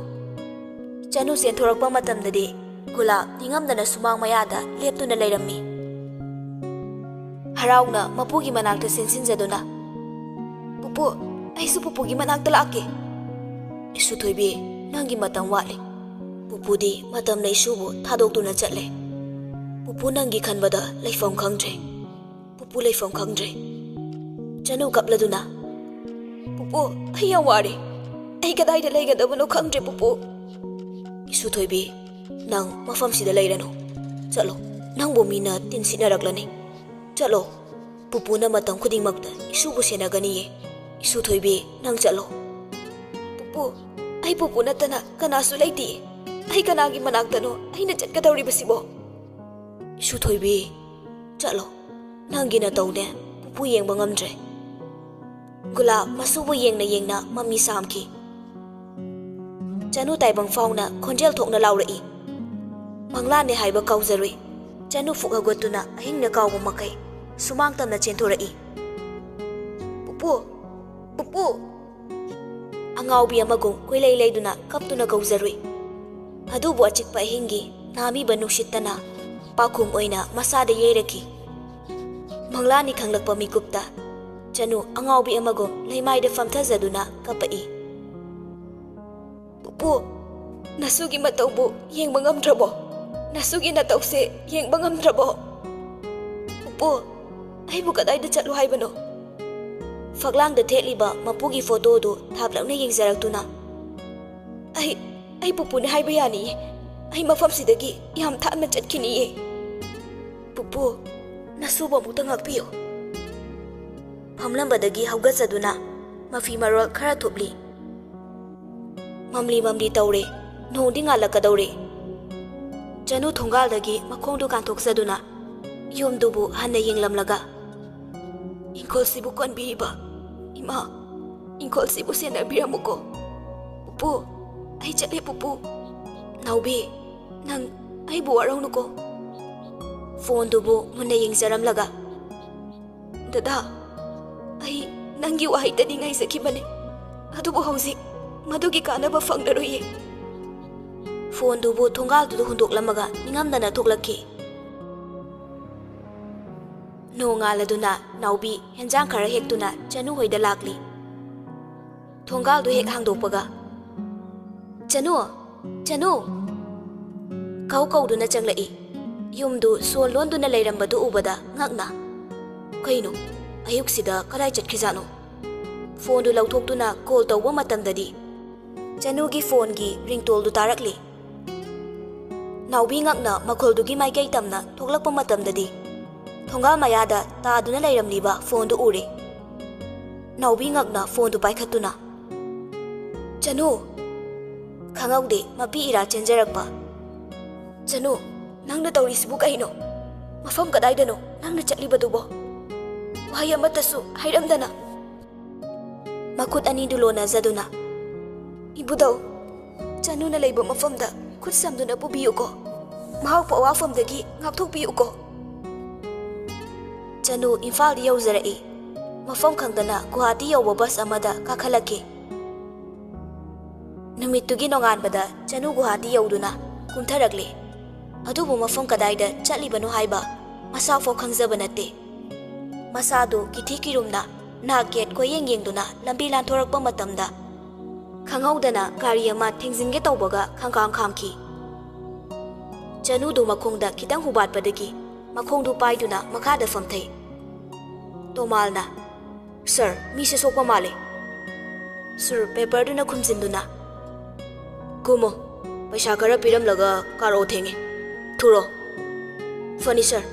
ꯆꯅꯨ ꯆꯦꯟꯊꯣꯔꯛꯄ ꯃꯇꯝꯗꯗꯤ ꯒꯨꯂꯥ ꯅꯤꯡꯉꯝꯗꯅ ꯁꯨꯃꯥꯡ ꯃꯌꯥꯗ ꯂꯦꯞꯇꯨꯅ ꯂꯩꯔꯝꯃꯤ꯫ ꯍꯔꯥꯎꯅ ꯃꯄꯨꯒꯤ ꯃꯅꯥꯛꯇ ꯆꯦꯟꯁꯤꯟꯖꯗꯨꯅ, "ꯄꯨꯄꯨ, ꯑꯩꯁꯨ ꯄꯨꯄꯨꯒꯤ ꯃꯅꯥꯛꯇ ꯂꯥꯛꯀꯦ꯫" "ꯏꯁꯨꯊꯣꯏꯕꯤ, ꯅꯪꯒꯤ ꯃꯇꯝ ꯋꯥꯠꯂꯤ꯫ ꯄꯨꯄꯨꯗꯤ ꯃꯇꯝꯅ ꯏꯁꯨꯕꯨ ꯊꯥꯗꯣꯛꯇꯨꯅ ꯆꯠꯂꯦ꯫ ꯄꯨꯄꯨ ꯅꯪꯒꯤ ꯈꯟꯕꯗ ꯂꯩꯐꯝ ꯈꯪꯗ꯭ꯔꯦ꯫ ꯄꯨꯄꯨ ꯂꯩꯐꯝ ꯈꯪꯗ꯭ꯔꯦ꯫" ꯆꯅꯨ ꯀꯞꯂꯗꯨꯅ, "ꯄꯨꯄꯨ, ꯑꯩ ꯌꯥꯝ ꯋꯥꯔꯦ꯫ ꯑꯩ ꯀꯗꯥꯏꯗ ꯂꯩꯒꯗꯕꯅꯣ ꯈꯪꯗ꯭ꯔꯦ, ꯄꯨꯄꯨ꯫" "ꯏꯁꯨꯊꯣꯏꯕꯤ, ꯅꯪ ꯃꯐꯝꯁꯤꯗ ꯂꯩꯔꯅꯨ꯫ ꯆꯠꯂꯣ, ꯅꯪꯕꯨ ꯃꯤꯅ ꯇꯤꯟꯁꯤꯠꯅꯔꯛꯂꯅꯤ꯫ ꯆꯠꯂꯣ, ꯄꯨꯄꯨꯅ ꯃꯇꯝ ꯈꯨꯗꯤꯡꯃꯛꯇ ꯏꯁꯨꯕꯨ ꯁꯦꯟꯅꯒꯅꯤꯌꯦ꯫ ꯏꯁꯨꯊꯣꯏꯕꯤ, ꯅꯪ ꯆꯠꯂꯣ꯫" "ꯄꯨꯄꯨ, ꯑꯩ ꯄꯨꯄꯨ ꯅꯠꯇꯅ ꯀꯅꯥꯁꯨ ꯂꯩꯇꯤꯌꯦ꯫ ꯑꯩ ꯀꯅꯥꯒꯤ ꯃꯅꯥꯛꯇꯅꯣ ꯑꯩꯅ ꯆꯠꯀꯗꯧꯔꯤꯕꯁꯤꯕꯣ?" "ꯏꯁꯨꯊꯣꯏꯕꯤ, ꯆꯠꯂꯣ꯫ ꯅꯪꯒꯤ ꯅꯇꯧꯅꯦ ꯄꯨꯄꯨ ꯌꯦꯡꯕ ꯉꯝꯗ꯭ꯔꯦ꯫" ꯒꯨꯂꯥ ꯃꯁꯨꯕꯨ ꯌꯦꯡꯅ ꯌꯦꯡꯅ ꯃꯃꯤ ꯁꯥꯝꯈꯤ꯫ ꯆꯅꯨ ꯇꯥꯏꯕꯪ ꯐꯥꯎꯅ ꯈꯣꯟꯖꯦꯜ ꯊꯣꯛꯅ ꯂꯥꯎꯔꯛꯏ꯫ ꯃꯪꯂꯥꯅꯦ ꯍꯥꯏꯕ ꯀꯥꯎꯖꯔꯨꯏ꯫ ꯆꯅꯨ ꯐꯨꯛ ꯍꯧꯒꯠꯇꯨꯅ ꯑꯍꯤꯡꯅ ꯀꯥꯎꯕ ꯃꯈꯩ ꯁꯨꯃꯥꯡ ꯇꯝꯅ ꯆꯦꯟꯊꯣꯔꯛꯏ꯫ "ꯄꯨꯄꯨ! ꯄꯨꯄꯨ!" ꯑꯉꯥꯎꯕꯤ ꯑꯃꯒꯨꯝ ꯀꯣꯏꯂꯩ ꯂꯩꯗꯨꯅ ꯀꯞꯇꯨꯅ ꯀꯧꯖꯔꯨꯏ꯫ ꯑꯗꯨꯕꯨ ꯑꯆꯤꯛꯄ ꯑꯍꯤꯡꯒꯤ ꯅꯥꯃꯤꯕ ꯅꯨꯡꯁꯤꯠꯇꯅ ꯄꯥꯎꯈꯨꯝ ꯑꯣꯏꯅ ꯃꯁꯥꯗ ꯌꯩꯔꯛꯈꯤ꯫ ꯃꯪꯂꯥꯅꯤ ꯈꯪꯂꯛꯄ ꯃꯤꯀꯨꯞꯇ ꯆꯅꯨ ꯑꯉꯥꯎꯕꯤ ꯑꯃꯒꯨꯝ ꯂꯩꯃꯥꯏꯗ ꯐꯝꯊꯖꯗꯨꯅ ꯀꯞꯄꯛꯏ꯫ "ꯄꯨꯄꯨ, ꯅꯁꯨꯒꯤ ꯃꯇꯧꯕꯨ ꯌꯦꯡꯕ ꯉꯝꯗ꯭ꯔꯕꯣ? ꯅꯁꯨꯒꯤ ꯅꯇꯧꯁꯦ ꯌꯦꯡꯕ ꯉꯝꯗ꯭ꯔꯕꯣ? ꯄꯨꯄꯨ, ꯑꯩꯕꯨ ꯀꯗꯥꯏꯗ ꯆꯠꯂꯨ ꯍꯥꯏꯕꯅꯣ?" ꯐꯛꯂꯥꯡꯗ ꯊꯦꯠꯂꯤꯕ ꯃꯄꯨꯒꯤ ꯐꯣꯇꯣꯗꯨ ꯊꯥꯞꯂꯞꯅ ꯌꯦꯡꯖꯔꯛꯇꯨꯅ, "ꯑꯩ, ꯑꯩ ꯄꯨꯄꯨꯅꯦ ꯍꯥꯏꯕ ꯌꯥꯅꯤꯌꯦ꯫ ꯑꯩ ꯃꯐꯝꯁꯤꯗꯒꯤ ꯌꯥꯝ ꯊꯥꯞꯅ ꯆꯠꯈꯤꯅꯤꯌꯦ꯫" "ꯄꯨ-, "ꯄꯨ, ꯅꯁꯨꯕ ꯑꯃꯨꯛꯇ ꯉꯥꯛꯄꯤꯌꯨ꯫" ꯐꯝꯂꯝꯕꯗꯒꯤ ꯍꯧꯒꯠꯆꯗꯨꯅ ꯃꯐꯤ ꯃꯔꯣꯜ ꯈꯔ ꯊꯨꯞꯂꯤ꯫ ꯃꯝꯂꯤ ꯃꯝꯂꯤ ꯇꯧꯔꯦ꯫ ꯅꯣꯡꯗꯤ ꯉꯥꯜꯂꯛꯀꯗꯧꯔꯦ꯫ ꯆꯅꯨ ꯊꯣꯡꯒꯥꯜꯗꯒꯤ ꯃꯈꯣꯡꯗꯨ ꯀꯥꯟꯊꯣꯛꯆꯗꯨꯅ ꯌꯨꯝꯗꯨꯕꯨ ꯍꯟꯅ ꯌꯦꯡꯂꯝꯂꯒ, "ꯏꯪꯈꯣꯜꯁꯤꯕꯨ ꯀꯣꯟꯕꯤꯔꯤꯕ ꯏꯃꯥ, ꯏꯪꯈꯣꯜꯁꯤꯕꯨ ꯁꯦꯟꯅꯕꯤꯔꯝꯃꯨꯀꯣ꯫ ꯄꯨꯄꯨ, ꯑꯩ ꯆꯠꯂꯦ ꯄꯨꯄꯨ꯫ ꯅꯥꯎꯕꯤ, ꯅꯪ ꯑꯩꯕꯨ ꯋꯥꯔꯧꯅꯨꯀꯣ꯫" ꯐꯣꯟꯗꯨꯕꯨ ꯃꯨꯟꯅ ꯌꯦꯡꯖꯔꯝꯂꯒ, "ꯗꯗꯥ, ꯑꯩ ꯅꯪꯒꯤ ꯋꯥꯍꯩꯇꯗꯤ ꯉꯥꯏꯖꯈꯤꯕꯅꯤ, ꯑꯗꯨꯕꯨ ꯍꯧꯖꯤꯛ ꯃꯗꯨꯒꯤ ꯀꯥꯟꯅꯕ ꯐꯪꯂꯔꯣꯏꯌꯦ꯫" ꯐꯣꯟꯗꯨꯕꯨ ꯊꯣꯡꯒꯥꯜꯗꯨꯗ ꯍꯨꯟꯗꯣꯛꯂꯝꯃꯒ ꯅꯤꯡꯉꯝꯗꯅ ꯊꯣꯛꯂꯛꯈꯤ꯫ ꯅꯣꯡꯉꯥꯜꯂꯗꯨꯅ ꯅꯥꯎꯕꯤ ꯍꯦꯟꯖꯥꯡ ꯈꯔ ꯍꯦꯛꯇꯨꯅ ꯆꯅꯨ ꯍꯣꯏꯗ ꯂꯥꯛꯂꯤ꯫ ꯊꯣꯡꯒꯥꯜꯗꯨ ꯍꯦꯛ ꯍꯥꯡꯗꯣꯛꯄꯒ, "ꯆꯅꯨ, ꯆꯅꯨ!" ꯀꯧ ꯀꯧꯗꯨꯅ ꯆꯪꯂꯛꯏ꯫ ꯌꯨꯝꯗꯨ ꯁꯣ ꯂꯣꯟꯗꯨꯅ ꯂꯩꯔꯝꯕꯗꯨ ꯎꯕꯗ ꯉꯛꯅ, "ꯀꯩꯅꯣ, ꯑꯌꯨꯛꯁꯤꯗ ꯀꯗꯥꯏ ꯆꯠꯈꯤꯖꯥꯠꯅꯣ?" ꯐꯣꯟꯗꯨ ꯂꯧꯊꯣꯛꯇꯨꯅ ꯀꯣꯜ ꯇꯧꯕ ꯃꯇꯝꯗꯗꯤ ꯆꯅꯨꯒꯤ ꯐꯣꯟꯒꯤ ꯔꯤꯡꯇꯣꯜꯗꯨ ꯇꯥꯔꯛꯂꯤ꯫ ꯅꯥꯎꯕꯤ ꯉꯛꯅ ꯃꯈꯣꯜꯗꯨꯒꯤ ꯃꯥꯏꯀꯩ ꯇꯝꯅ ꯊꯣꯛꯂꯛꯄ ꯃꯇꯝꯗꯗꯤ ꯊꯣꯡꯒꯥꯜ ꯃꯌꯥꯗ ꯇꯥꯗꯨꯅ ꯂꯩꯔꯝꯂꯤꯕ ꯐꯣꯟꯗꯨ ꯎꯔꯦ꯫ ꯅꯥꯎꯕꯤ ꯉꯛꯅ ꯐꯣꯟꯗꯨ ꯄꯥꯏꯈꯠꯇꯨꯅ, "ꯆꯅꯨ!" ꯈꯪꯍꯧꯗꯦ ꯃꯄꯤ ꯏꯔꯥ ꯆꯦꯟꯖꯔꯛꯄ꯫ "ꯆꯅꯨ, ꯅꯪꯅ ꯇꯧꯔꯤꯁꯤꯕꯨ ꯀꯩꯅꯣ? ꯃꯐꯝ ꯀꯗꯥꯏꯗꯅꯣ ꯅꯪꯅ ꯆꯠꯂꯤꯕꯗꯨꯕꯣ? ꯋꯥꯍꯩ ꯑꯃꯠꯇꯁꯨ ꯍꯥꯏꯔꯝꯗꯅ?" ꯃꯈꯨꯠ ꯑꯅꯤꯗꯨ ꯂꯣꯟꯅꯖꯗꯨꯅ, "ꯏꯕꯨꯙꯧ, ꯆꯅꯨꯅ ꯂꯩꯕ ꯃꯐꯝꯗ ꯈꯨꯠ ꯁꯝꯗꯨꯅ ꯄꯨꯕꯤꯌꯨꯀꯣ꯫ ꯃꯍꯥꯛꯄꯨ ꯑꯋꯥꯐꯝꯗꯒꯤ ꯉꯥꯛꯊꯣꯛꯄꯤꯌꯨꯀꯣ꯫" ꯆꯅꯨ ꯏꯝꯐꯥꯜꯗ ꯌꯧꯖꯔꯛꯏ꯫ ꯃꯐꯝ ꯈꯪꯗꯅ ꯒꯨꯍꯥꯇꯤ ꯌꯧꯕ ꯕꯁ ꯑꯃꯗ ꯀꯥꯈꯠꯂꯛꯈꯤ꯫ ꯅꯨꯃꯤꯠꯇꯨꯒꯤ ꯅꯣꯡꯉꯥꯟꯕꯗ ꯆꯅꯨ ꯒꯨꯍꯥꯇꯤ ꯌꯧꯗꯨꯅ ꯀꯨꯝꯊꯔꯛꯂꯦ꯫ ꯑꯗꯨꯕꯨ ꯃꯐꯝ ꯀꯗꯥꯏꯗ ꯆꯠꯂꯤꯕꯅꯣ ꯍꯥꯏꯕ ꯃꯁꯥꯐꯥꯎ ꯈꯪꯖꯕ ꯅꯠꯇꯦ꯫ ꯃꯁꯥꯗꯨ ꯀꯤꯊꯤ ꯀꯤꯔꯨꯝꯅ ꯅꯥꯛ ꯌꯦꯠ ꯀꯣꯏꯌꯦꯡ ꯌꯦꯡꯗꯨꯅ ꯂꯝꯕꯤ ꯂꯥꯟꯊꯣꯔꯛꯄ ꯃꯇꯝꯗ, ꯈꯪꯍꯧꯗꯅ ꯒꯥꯔꯤ ꯑꯃ ꯊꯦꯡꯖꯤꯟꯒꯦ ꯇꯧꯕꯒ ꯈꯪꯈꯥꯝ ꯈꯥꯝꯈꯤ꯫ ꯆꯅꯨꯗꯨ ꯃꯈꯣꯡꯗ ꯈꯤꯇꯪ ꯍꯨꯕꯥꯠꯄꯗꯒꯤ ꯃꯈꯣꯡꯗꯨ ꯄꯥꯏꯗꯨꯅ ꯃꯈꯥꯗ ꯐꯝꯊꯩ꯫ ꯇꯣꯃꯥꯜꯅ, "ꯁꯥꯔ, ꯃꯤꯁꯦ ꯁꯣꯛꯄ ꯃꯥꯜꯂꯦ꯫" ꯁꯥꯔ ꯄꯦꯄꯔꯗꯨꯅ ꯈꯨꯝꯖꯤꯟꯗꯨꯅ, "ꯀꯨꯝꯃꯣ, ꯄꯩꯁꯥ ꯈꯔ ꯄꯤꯔꯝꯂꯒ ꯀꯥꯔꯛꯑꯣ, ꯊꯦꯡꯉꯦ꯫ ꯊꯨꯔꯣ꯫" "ꯐꯅꯤ ꯁꯥꯔ,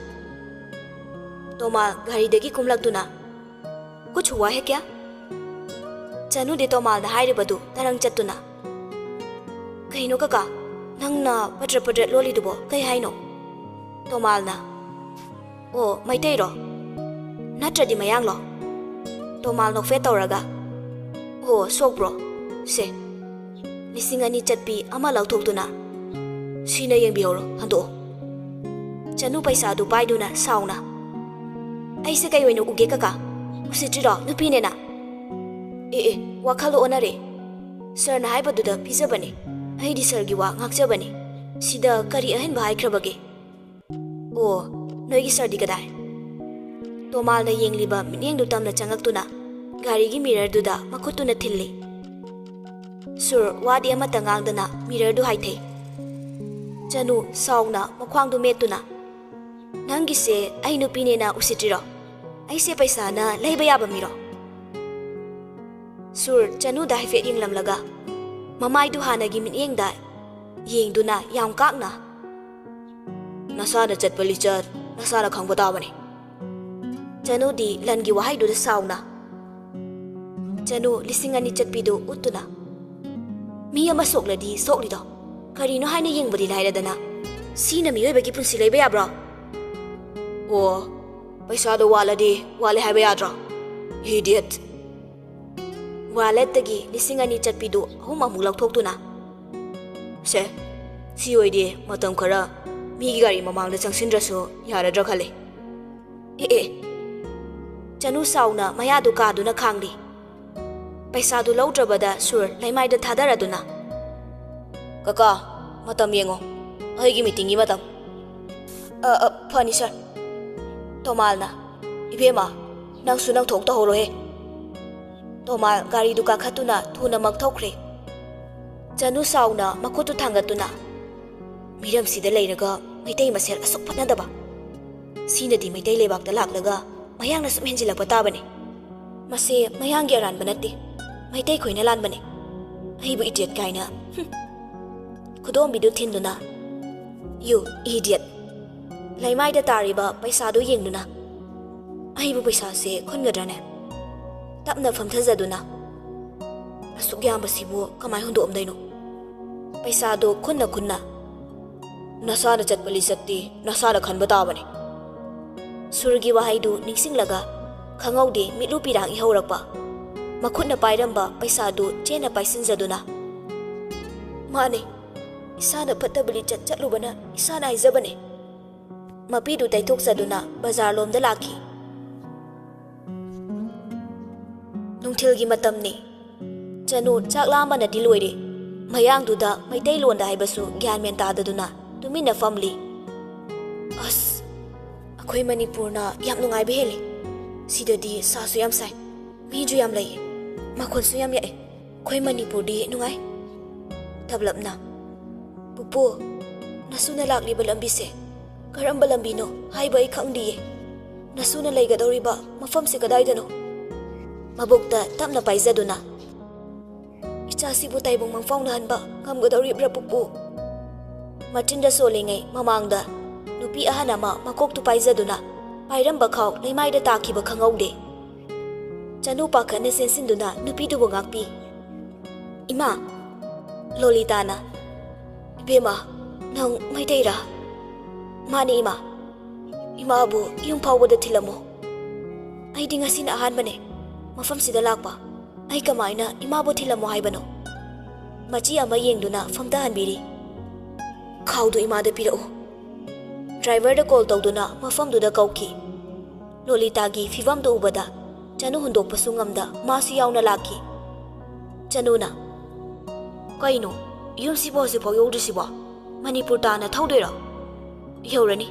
ꯇꯣꯃꯥꯜ ꯘꯔꯤꯗꯒꯤ ꯀꯨꯝꯂꯛꯇꯨꯅ, "ꯀꯨꯆ ꯍꯨꯋꯥ ꯍꯦ ꯀ꯭ꯌꯥ?" ꯆꯅꯨꯗꯤ ꯇꯣꯃꯥꯜꯅ ꯍꯥꯏꯔꯤꯕꯗꯨ ꯇꯔꯪ ꯆꯠꯇꯨꯅ, "ꯀꯩꯅꯣ ꯀꯀꯥ, ꯅꯪꯅ ꯄꯗ꯭ꯔꯠ ꯄꯗ꯭ꯔꯠ ꯂꯣꯜꯂꯤꯗꯨꯕꯣ ꯀꯩ ꯍꯥꯏꯅꯣ?" ꯇꯣꯃꯥꯜꯅ, "ꯑꯣ, ꯃꯩꯇꯩꯔꯣ? ꯅꯠꯇ꯭ꯔꯗꯤ ꯃꯌꯥꯡꯂꯣ?" ꯇꯣꯃꯥꯜ ꯅꯣꯛꯐꯦꯠ ꯇꯧꯔꯒ, "ꯑꯣ, ꯁꯣꯛꯄ꯭ꯔꯣ? ꯁꯦ, ꯂꯤꯁꯤꯡ ꯑꯅꯤ ꯆꯠꯄꯤ ꯑꯃ ꯂꯧꯊꯣꯛꯇꯨꯅ, ꯁꯤꯅ ꯌꯦꯡꯕꯤꯍꯧꯔꯣ, ꯍꯟꯗꯣꯛꯑꯣ꯫" ꯆꯅꯨ ꯄꯩꯁꯥꯗꯨ ꯄꯥꯏꯗꯨꯅ ꯁꯥꯎꯅ, "ꯑꯩꯁꯦ ꯀꯩ ꯑꯣꯏꯅ ꯎꯒꯦ ꯀꯀꯥ? ꯎꯁꯤꯠꯇ꯭ꯔꯤꯔꯣ ꯅꯨꯄꯤꯅꯦꯅ?" "ꯑꯦ ꯑꯦ, ꯋꯥꯈꯜ ꯑꯣꯟꯅꯔꯦ꯫ ꯁꯥꯔꯅ ꯍꯥꯏꯕꯗꯨꯗ ꯄꯤꯖꯕꯅꯦ꯫ ꯑꯩꯗꯤ ꯁꯥꯔꯒꯤ ꯋꯥ ꯉꯥꯛꯆꯕꯅꯦ꯫ ꯁꯤꯗ ꯀꯔꯤ ꯑꯍꯦꯟꯕ ꯍꯥꯏꯈ꯭ꯔꯕꯒꯦ?" "ꯑꯣ, ꯅꯣꯏꯒꯤ ꯁꯥꯔꯗꯤ ꯀꯗꯥꯏ?" ꯇꯣꯃꯥꯜꯅ ꯌꯦꯡꯂꯤꯕ ꯃꯤꯠꯌꯦꯡꯗꯨ ꯇꯝꯅ ꯆꯪꯉꯛꯇꯨꯅ ꯒꯥꯔꯤꯒꯤ ꯃꯤꯔꯔꯗꯨꯗ ꯃꯈꯨꯠꯇꯨꯅ ꯊꯤꯜꯂꯤ꯫ ꯁꯨꯔ ꯋꯥꯗꯤ ꯑꯃꯠꯇ ꯉꯥꯡꯗꯅ ꯃꯤꯔꯔꯗꯨ ꯍꯥꯏꯊꯩ꯫ ꯆꯅꯨ ꯁꯥꯎꯅ ꯃꯈ꯭ꯋꯥꯡꯗꯨ ꯃꯦꯠꯇꯨꯅ, "ꯅꯪꯒꯤꯁꯦ ꯑꯩ ꯅꯨꯄꯤꯅꯦꯅ ꯎꯁꯤꯠꯇ꯭ꯔꯤꯔꯣ? ꯑꯩꯁꯦ ꯄꯩꯁꯥꯅ ꯂꯩꯕ ꯌꯥꯕ ꯃꯤꯔꯣ?" ꯁꯨꯔ ꯆꯅꯨꯗ ꯍꯥꯏꯐꯦꯠ ꯌꯦꯡꯂꯝꯂꯒ ꯃꯃꯥꯏꯗꯨ ꯍꯥꯟꯅꯒꯤ ꯃꯤꯠꯌꯦꯡꯗ ꯌꯦꯡꯗꯨꯅ ꯌꯥꯝ ꯀꯥꯛꯅ, "ꯅꯁꯥꯅ ꯆꯠꯄ ꯂꯤꯆꯠ ꯅꯁꯥꯅ ꯈꯪꯕ ꯇꯥꯕꯅꯤ꯫" ꯆꯅꯨꯗꯤ ꯂꯟꯒꯤ ꯋꯥꯍꯩꯗꯨꯗ ꯁꯥꯎꯅ, "ꯆꯅꯨ, ꯂꯤꯁꯤꯡ ꯑꯅꯤ ꯆꯠꯄꯤꯗꯨ ꯎꯠꯇꯨꯅ, ꯃꯤ ꯑꯃ ꯁꯣꯛꯂꯗꯤ ꯁꯣꯛꯂꯤꯗꯣ ꯀꯔꯤꯅꯣ ꯍꯥꯏꯅ ꯌꯦꯡꯕꯗꯤ ꯂꯥꯏꯔꯗꯅ, ꯁꯤꯅ ꯃꯤꯑꯣꯏꯕꯒꯤ ꯄꯨꯟꯁꯤ ꯂꯩꯕ ꯌꯥꯕ꯭ꯔꯣ?" "ꯑꯣ, ꯄꯩꯁꯥꯗꯣ ꯋꯥꯠꯂꯗꯤ ꯋꯥꯠꯂꯦ ꯍꯥꯏꯕ ꯌꯥꯗ꯭ꯔꯣ? Idiot!" ꯋꯥꯂꯦꯠꯇꯒꯤ ꯂꯤꯁꯤꯡ ꯑꯅꯤ ꯆꯠꯄꯤꯗꯨ ꯑꯍꯨꯝ ꯑꯃꯨꯛ ꯂꯧꯊꯣꯛꯇꯨꯅ, "ꯁꯦ, ꯁꯤ ꯑꯣꯏꯗꯤ ꯃꯇꯝ ꯈꯔ ꯃꯤꯒꯤ ꯒꯥꯔꯤ ꯃꯃꯥꯡꯗ ꯆꯪꯁꯤꯟꯗ꯭ꯔꯁꯨ ꯌꯥꯔꯗ꯭ꯔꯥ ꯈꯜꯂꯤ꯫" "ꯑꯦ ꯑꯦ!" ꯆꯅꯨ ꯁꯥꯎꯅ ꯃꯌꯥꯗꯨ ꯀꯥꯗꯨꯅ ꯈꯥꯡꯂꯤ꯫ ꯄꯩꯁꯥꯗꯨ ꯂꯧꯗ꯭ꯔꯕꯗ ꯁꯨꯔ ꯂꯩꯃꯥꯏꯗ ꯊꯥꯗꯔꯗꯨꯅ, "ꯀꯀꯥ, ꯃꯇꯝ ꯌꯦꯡꯉꯣ, ꯑꯩꯒꯤ ꯃꯤꯇꯤꯡꯒꯤ ꯃꯇꯝ꯫" "ꯑ, ꯑ, ꯐꯅꯤ ꯁꯥꯔ꯫" ꯇꯣꯃꯥꯜꯅ, "ꯏꯕꯦꯝꯃ, ꯅꯪꯁꯨ ꯅꯪ ꯊꯣꯛ ꯇꯧꯍꯧꯔꯣꯍꯦ꯫" ꯇꯣꯃꯥꯜ ꯒꯥꯔꯤꯗꯨ ꯀꯥꯈꯠꯇꯨꯅ ꯊꯨꯅꯃꯛ ꯊꯧꯈ꯭ꯔꯦ꯫ ꯆꯅꯨ ꯁꯥꯎꯅ ꯃꯈꯨꯠꯇꯨ ꯊꯥꯡꯒꯠꯇꯨꯅ, "ꯃꯤꯔꯝꯁꯤꯗ ꯂꯩꯔꯒ ꯃꯩꯇꯩ ꯃꯁꯦꯜ ꯑꯁꯨꯛ ꯐꯠꯅꯗꯕ꯫ ꯁꯤꯅꯗꯤ ꯃꯩꯇꯩ ꯂꯩꯕꯥꯛꯇ ꯂꯥꯛꯂꯒ ꯃꯌꯥꯡꯅ ꯁꯨꯝ ꯍꯦꯟꯖꯤꯜꯂꯛꯄ ꯇꯥꯕꯅꯤ꯫ ꯃꯁꯦ ꯃꯌꯥꯡꯒꯤ ꯑꯔꯥꯟꯕ ꯅꯠꯇꯦ, ꯃꯩꯇꯩ ꯈꯣꯏꯅ ꯂꯥꯟꯕꯅꯤ꯫ ꯑꯩꯕꯨ idiot ꯀꯥꯏꯅ, ꯍꯨꯝ꯫" ꯈꯨꯗꯣꯝꯕꯤꯗꯨ ꯊꯤꯟꯗꯨꯅ, "You idiot!" ꯂꯩꯃꯥꯏꯗ ꯇꯥꯔꯤꯕ ꯄꯩꯁꯥꯗꯨ ꯌꯦꯡꯗꯨꯅ, ꯑꯩꯕꯨ ꯄꯩꯁꯥꯁꯦ ꯈꯨꯟꯒꯗ꯭ꯔꯅꯦ? ꯇꯞꯅ ꯐꯝꯊꯖꯗꯨꯅ, "ꯑꯁꯨꯛ ꯌꯥꯝꯕꯁꯤꯕꯨ ꯀꯃꯥꯏ ꯍꯨꯟꯗꯣꯛꯑꯝꯗꯣꯏꯅꯣ? ꯄꯩꯁꯥꯗꯣ ꯈꯨꯟꯅ ꯈꯨꯟꯅ ꯅꯁꯥꯅ ꯆꯠꯄ ꯂꯤꯆꯠꯇꯤ ꯅꯁꯥꯅ ꯈꯟꯕ ꯇꯥꯕꯅꯤ꯫" ꯁꯨꯔꯒꯤ ꯋꯥꯍꯩꯗꯨ ꯅꯤꯡꯁꯤꯡꯂꯒ ꯈꯪꯍꯧꯗꯦ ꯃꯤꯠꯂꯨ ꯄꯤꯔꯥꯡ ꯏꯍꯧꯔꯛꯄ꯫ ꯃꯈꯨꯠꯅ ꯄꯥꯏꯔꯝꯕ ꯄꯩꯁꯥꯗꯨ ꯆꯦꯟꯅ ꯄꯥꯏꯁꯤꯟꯖꯗꯨꯅ, "ꯃꯥꯅꯦ, ꯏꯁꯥꯅ ꯐꯠꯇꯕ ꯂꯤꯆꯠ ꯆꯠꯂꯨꯕꯅ ꯏꯁꯥꯅ ꯍꯥꯏꯖꯕꯅꯦ꯫" ꯃꯄꯤꯗꯨ ꯇꯩꯊꯣꯛꯆꯗꯨꯅ ꯕꯖꯥꯔꯂꯣꯝꯗ ꯂꯥꯛꯈꯤ꯫ ꯅꯨꯡꯊꯤꯜꯒꯤ ꯃꯇꯝꯅꯤ꯫ ꯆꯅꯨ ꯆꯥꯛ ꯂꯥꯝꯕꯅꯗꯤ ꯂꯣꯏꯔꯦ꯫ ꯃꯌꯥꯡꯗꯨꯗ ꯃꯩꯇꯩꯂꯣꯟꯗ ꯍꯥꯏꯕꯁꯨ ꯒ꯭ꯌꯥꯟ ꯃꯦꯟ ꯇꯥꯗꯗꯨꯅ ꯇꯨꯃꯤꯟꯅ ꯐꯝꯂꯤ꯫ "ꯑꯁ, ꯑꯩꯈꯣꯏ ꯃꯅꯤꯄꯨꯔꯅ ꯌꯥꯝ ꯅꯨꯡꯉꯥꯏꯕ ꯍꯦꯜꯂꯤ꯫ ꯁꯤꯗꯗꯤ ꯁꯥꯁꯨ ꯌꯥꯝ ꯁꯥꯏ, ꯃꯤꯁꯨ ꯌꯥꯝ ꯂꯩꯌꯦ, ꯃꯈꯣꯟꯁꯨ ꯌꯥꯝ ꯌꯥꯛꯑꯦ꯫ ꯑꯩꯈꯣꯏ ꯃꯅꯤꯄꯨꯔꯗꯤ ꯅꯨꯡꯉꯥꯏ꯫" ꯇꯞꯂꯞꯅ, "ꯄꯨꯄꯨ, ꯅꯁꯨꯅ ꯂꯥꯛꯂꯤꯕ ꯂꯝꯕꯤꯁꯦ ꯀꯔꯝꯕ ꯂꯝꯕꯤꯅꯣ ꯍꯥꯏꯕ ꯑꯩ ꯈꯪꯗꯤꯌꯦ꯫ ꯅꯁꯨꯅ ꯂꯩꯒꯗꯧꯔꯤꯕ ꯃꯐꯝꯁꯦ ꯀꯗꯥꯏꯗꯅꯣ?" ꯃꯕꯨꯛꯇ ꯇꯞꯅ ꯄꯥꯏꯖꯗꯨꯅ, "ꯏꯆꯥꯁꯤꯕꯨ ꯇꯥꯏꯕꯪ ꯃꯪꯐꯥꯎꯅꯍꯟꯕ ꯉꯝꯒꯗꯧꯔꯤꯕ꯭ꯔꯥ, ꯄꯨꯄꯨ?" ꯃꯆꯤꯟꯗ ꯁꯣꯜꯂꯤꯉꯩ ꯃꯃꯥꯡꯗ ꯅꯨꯄꯤ ꯑꯍꯟ ꯑꯃ ꯃꯀꯣꯛꯇꯨ ꯄꯥꯏꯖꯗꯨꯅ ꯄꯥꯏꯔꯝꯕ ꯈꯥꯎ ꯂꯩꯃꯥꯏꯗ ꯇꯥꯈꯤꯕ ꯈꯪꯍꯧꯗꯦ꯫ ꯆꯅꯨ ꯄꯥꯈꯠꯅ ꯆꯦꯟꯁꯤꯟꯗꯨꯅ ꯅꯨꯄꯤꯗꯨꯕꯨ ꯉꯥꯛꯄꯤ꯫ "ꯏꯃꯥ!" ꯂꯣꯂꯤꯇꯥꯅ, "ꯏꯕꯦꯝꯃ, ꯅꯪ ꯃꯩꯇꯩꯔꯥ?" "ꯃꯥꯅꯦ, ꯏꯃꯥ꯫ ꯏꯃꯥꯕꯨ ꯌꯨꯝ ꯐꯥꯎꯕꯗ ꯊꯤꯜꯂꯝꯃꯣ꯫ ꯑꯩꯗꯤ ꯉꯁꯤꯅ ꯑꯍꯥꯟꯕꯅꯦ ꯃꯐꯝꯁꯤꯗ ꯂꯥꯛꯄ꯫ ꯑꯩ ꯀꯃꯥꯏꯅ ꯏꯃꯥꯕꯨ ꯊꯤꯜꯂꯝꯃꯣ ꯍꯥꯏꯕꯅꯣ?" ꯃꯆꯤ ꯑꯃ ꯌꯦꯡꯗꯨꯅ ꯐꯝꯊꯍꯟꯕꯤꯔꯤ꯫ "ꯈꯥꯎꯗꯨ ꯏꯃꯥꯗ ꯄꯤꯔꯛꯎ꯫" ꯗ꯭ꯔꯥꯏꯚꯔꯗ ꯀꯣꯜ ꯇꯧꯗꯨꯅ ꯃꯐꯝꯗꯨꯗ ꯀꯧꯈꯤ꯫ ꯂꯣꯂꯤꯇꯥꯒꯤ ꯐꯤꯚꯝꯗꯨ ꯎꯕꯗ ꯆꯅꯨ ꯍꯨꯟꯗꯣꯛꯄꯁꯨ ꯉꯝꯗ ꯃꯥꯁꯨ ꯌꯥꯎꯅ ꯂꯥꯛꯈꯤ꯫ ꯆꯅꯨꯅ, "ꯀꯩꯅꯣ, ꯌꯨꯝꯁꯤꯕꯨ ꯍꯧꯖꯤꯛꯐꯥꯎ ꯌꯧꯗ꯭ꯔꯤꯁꯤꯕꯣ? ꯃꯅꯤꯄꯨꯔ ꯇꯥꯟꯅ ꯊꯧꯗꯣꯏꯔꯣ?" "ꯌꯧꯔꯅꯤ,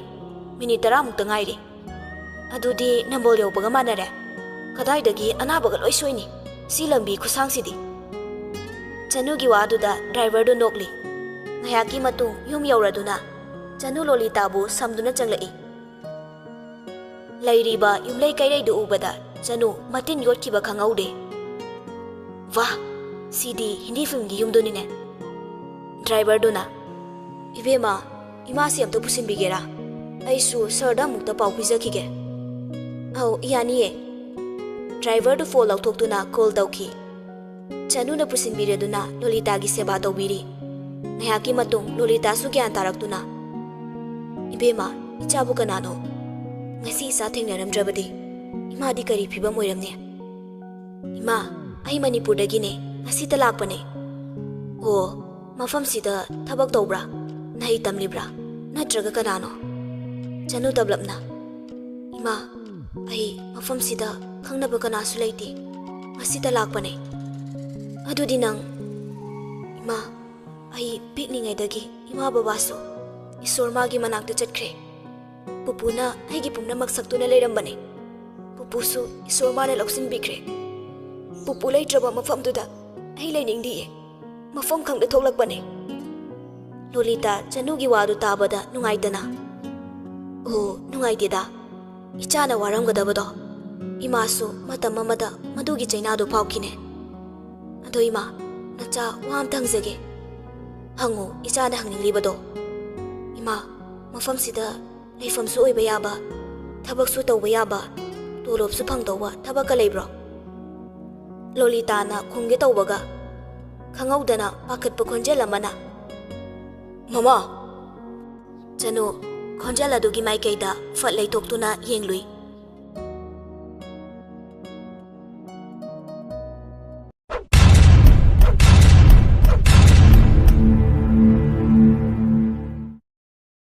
ꯃꯤꯅꯤꯠ ꯇꯔꯥꯃꯨꯛꯇ ꯉꯥꯏꯔꯦ꯫" "ꯑꯗꯨꯗꯤ ꯅꯝꯕꯣꯜ ꯌꯧꯕꯒ ꯃꯥꯟꯅꯔꯦ꯫ ꯀꯗꯥꯏꯗꯒꯤ ꯑꯅꯥꯕꯒ ꯂꯣꯏ ꯁꯣꯏꯅꯤ, ꯁꯤ ꯂꯝꯕꯤ ꯈꯨꯁꯥꯡꯁꯤꯗꯤ꯫" ꯆꯅꯨꯒꯤ ꯋꯥꯗꯨꯗ ꯗ꯭ꯔꯥꯏꯚꯔꯗꯨ ꯅꯣꯛꯂꯤ꯫ ꯉꯥꯏꯍꯥꯛꯀꯤ ꯃꯇꯨꯡ ꯌꯨꯝ ꯌꯧꯔꯗꯨꯅ ꯆꯅꯨ ꯂꯣꯂꯤꯇꯥꯕꯨ ꯁꯝꯗꯨꯅ ꯆꯪꯂꯛꯏ꯫ ꯂꯩꯔꯤꯕ ꯌꯨꯝꯂꯩ ꯀꯩꯔꯩꯗꯨ ꯎꯕꯗ ꯆꯅꯨ ꯃꯇꯤꯟ ꯌꯣꯠꯈꯤꯕ ꯈꯪꯍꯧꯗꯦ꯫ "ꯋꯥ, ꯁꯤꯗꯤ ꯍꯤꯟꯗꯤ ꯐꯤꯜꯝꯒꯤ ꯌꯨꯝꯗꯨꯅꯤꯅꯦ꯫" ꯗ꯭ꯔꯥꯏꯚꯔꯗꯨꯅ, "ꯏꯕꯦꯝꯃ, ꯏꯃꯥꯁꯤ ꯑꯝꯇ ꯄꯨꯁꯤꯟꯕꯤꯒꯦꯔꯥ? ꯑꯩꯁꯨ ꯁꯔꯗ ꯑꯃꯨꯛꯇ ꯄꯥꯎ ꯄꯤꯖꯈꯤꯒꯦ꯫" ꯑꯧ, ꯌꯥꯅꯤꯌꯦ꯫ ꯗ꯭ꯔꯥꯏꯚꯔꯗꯨ ꯐꯣꯟ ꯂꯧꯊꯣꯛꯇꯨꯅ ꯀꯣꯜ ꯇꯧꯈꯤ꯫ ꯆꯅꯨꯅ ꯄꯨꯁꯤꯟꯕꯤꯔꯗꯨꯅ ꯂꯣꯂꯤꯇꯥꯒꯤ ꯁꯦꯕꯥ ꯇꯧꯕꯤꯔꯤ꯫ ꯉꯥꯏꯍꯥꯛꯀꯤ ꯃꯇꯨꯡ ꯂꯣꯂꯤꯇꯥꯁꯨ ꯒ꯭ꯌꯥꯟ ꯇꯥꯔꯛꯇꯨꯅ, "ꯏꯕꯦꯝꯃ, ꯏꯆꯥꯕꯨ ꯀꯅꯥꯅꯣ? ꯉꯁꯤ ꯏꯆꯥ ꯊꯦꯡꯅꯔꯝꯗ꯭ꯔꯕꯗꯤ ꯏꯃꯥꯗꯤ ꯀꯔꯤ ꯐꯤꯕꯝ ꯑꯣꯏꯔꯝꯅꯤ?" "ꯏꯃꯥ, ꯑꯩ ꯃꯅꯤꯄꯨꯔꯗꯒꯤꯅꯦ, ꯉꯁꯤꯇ ꯂꯥꯛꯄꯅꯦ꯫" "ꯑꯣ, ꯃꯐꯝꯁꯤꯗ ꯊꯕꯛ ꯇꯧꯕ꯭ꯔꯥ? ꯃꯍꯩ ꯇꯝꯂꯤꯕ꯭ꯔꯥ? ꯅꯠꯇ꯭ꯔꯒ ꯀꯅꯥꯅꯣ?" ꯆꯅꯨ ꯇꯞꯂꯞꯅ, "ꯏꯃꯥ, ꯑꯩ ꯃꯐꯝꯁꯤꯗ ꯈꯪꯅꯕ ꯀꯅꯥꯁꯨ ꯂꯩꯇꯦ꯫ ꯉꯁꯤꯇ ꯂꯥꯛꯄꯅꯦ꯫" "ꯑꯗꯨꯗꯤ ꯅꯪ..." "ꯏꯃꯥ, ꯑꯩ ꯄꯤꯛꯂꯤꯉꯩꯗꯒꯤ ꯏꯃꯥ ꯕꯕꯥꯁꯨ ꯏꯁꯣꯔ ꯃꯥꯒꯤ ꯃꯅꯥꯛꯇ ꯆꯠꯈ꯭ꯔꯦ꯫ ꯄꯨꯄꯨꯅ ꯑꯩꯒꯤ ꯄꯨꯝꯅꯃꯛ ꯁꯛꯇꯨꯅ ꯂꯩꯔꯝꯕꯅꯦ꯫ ꯄꯨꯄꯨꯁꯨ ꯏꯁꯣꯔ ꯃꯥꯅ ꯂꯧꯁꯤꯟꯕꯤꯈ꯭ꯔꯦ꯫ ꯄꯨꯄꯨ ꯂꯩꯇ꯭ꯔꯕ ꯃꯐꯝꯗꯨꯗ ꯑꯩ ꯂꯩꯅꯤꯡꯗꯤꯌꯦ꯫ ꯃꯐꯝ ꯈꯪꯗ ꯊꯣꯛꯂꯛꯄꯅꯦ꯫" ꯂꯣꯂꯤꯇꯥ ꯆꯅꯨꯒꯤ ꯋꯥꯗꯨ ꯇꯥꯕꯗ ꯅꯨꯡꯉꯥꯏꯇꯅ, "ꯑꯣ, ꯅꯨꯡꯉꯥꯏꯇꯦꯗ꯫ ꯏꯆꯥꯅ ꯋꯥꯔꯝꯒꯗꯕꯗꯣ ꯏꯃꯥꯁꯨ ꯃꯇꯝ ꯑꯃꯗ ꯃꯗꯨꯒꯤ ꯆꯩꯅꯥꯗꯨ ꯐꯥꯎꯈꯤꯅꯦ꯫ ꯑꯗꯣ ꯏꯃꯥ, ꯅꯆꯥ ꯋꯥ ꯑꯝꯇ ꯍꯪꯖꯒꯦ꯫ ꯍꯪꯉꯨ, ꯏꯆꯥꯅ ꯍꯪꯅꯤꯡꯂꯤꯕꯗꯣ꯫" "ꯏꯃꯥ, ꯃꯐꯝꯁꯤꯗ ꯂꯩꯐꯝꯁꯨ ꯑꯣꯏꯕ ꯌꯥꯕ, ꯊꯕꯛꯁꯨ ꯇꯧꯕ ꯌꯥꯕ, ꯇꯣꯂꯣꯞꯁꯨ ꯐꯪꯗꯧꯕ ꯊꯕꯛꯀ ꯂꯩꯕ꯭ꯔꯣ?" ꯂꯣꯂꯤꯇꯥꯅ ꯈꯨꯝꯒꯦ ꯇꯧꯕꯒ ꯈꯪꯍꯧꯗꯅ ꯄꯥꯈꯠꯄ ꯈꯣꯟꯖꯦꯜ ꯑꯃꯅ, "ꯃꯃꯥ!" ꯆꯅꯨ ꯈꯣꯟꯖꯦꯜ ꯑꯗꯨꯒꯤ ꯃꯥꯏꯀꯩꯗ ꯐꯠ ꯂꯩꯊꯣꯛꯇꯨꯅ ꯌꯦꯡꯂꯨꯏ꯫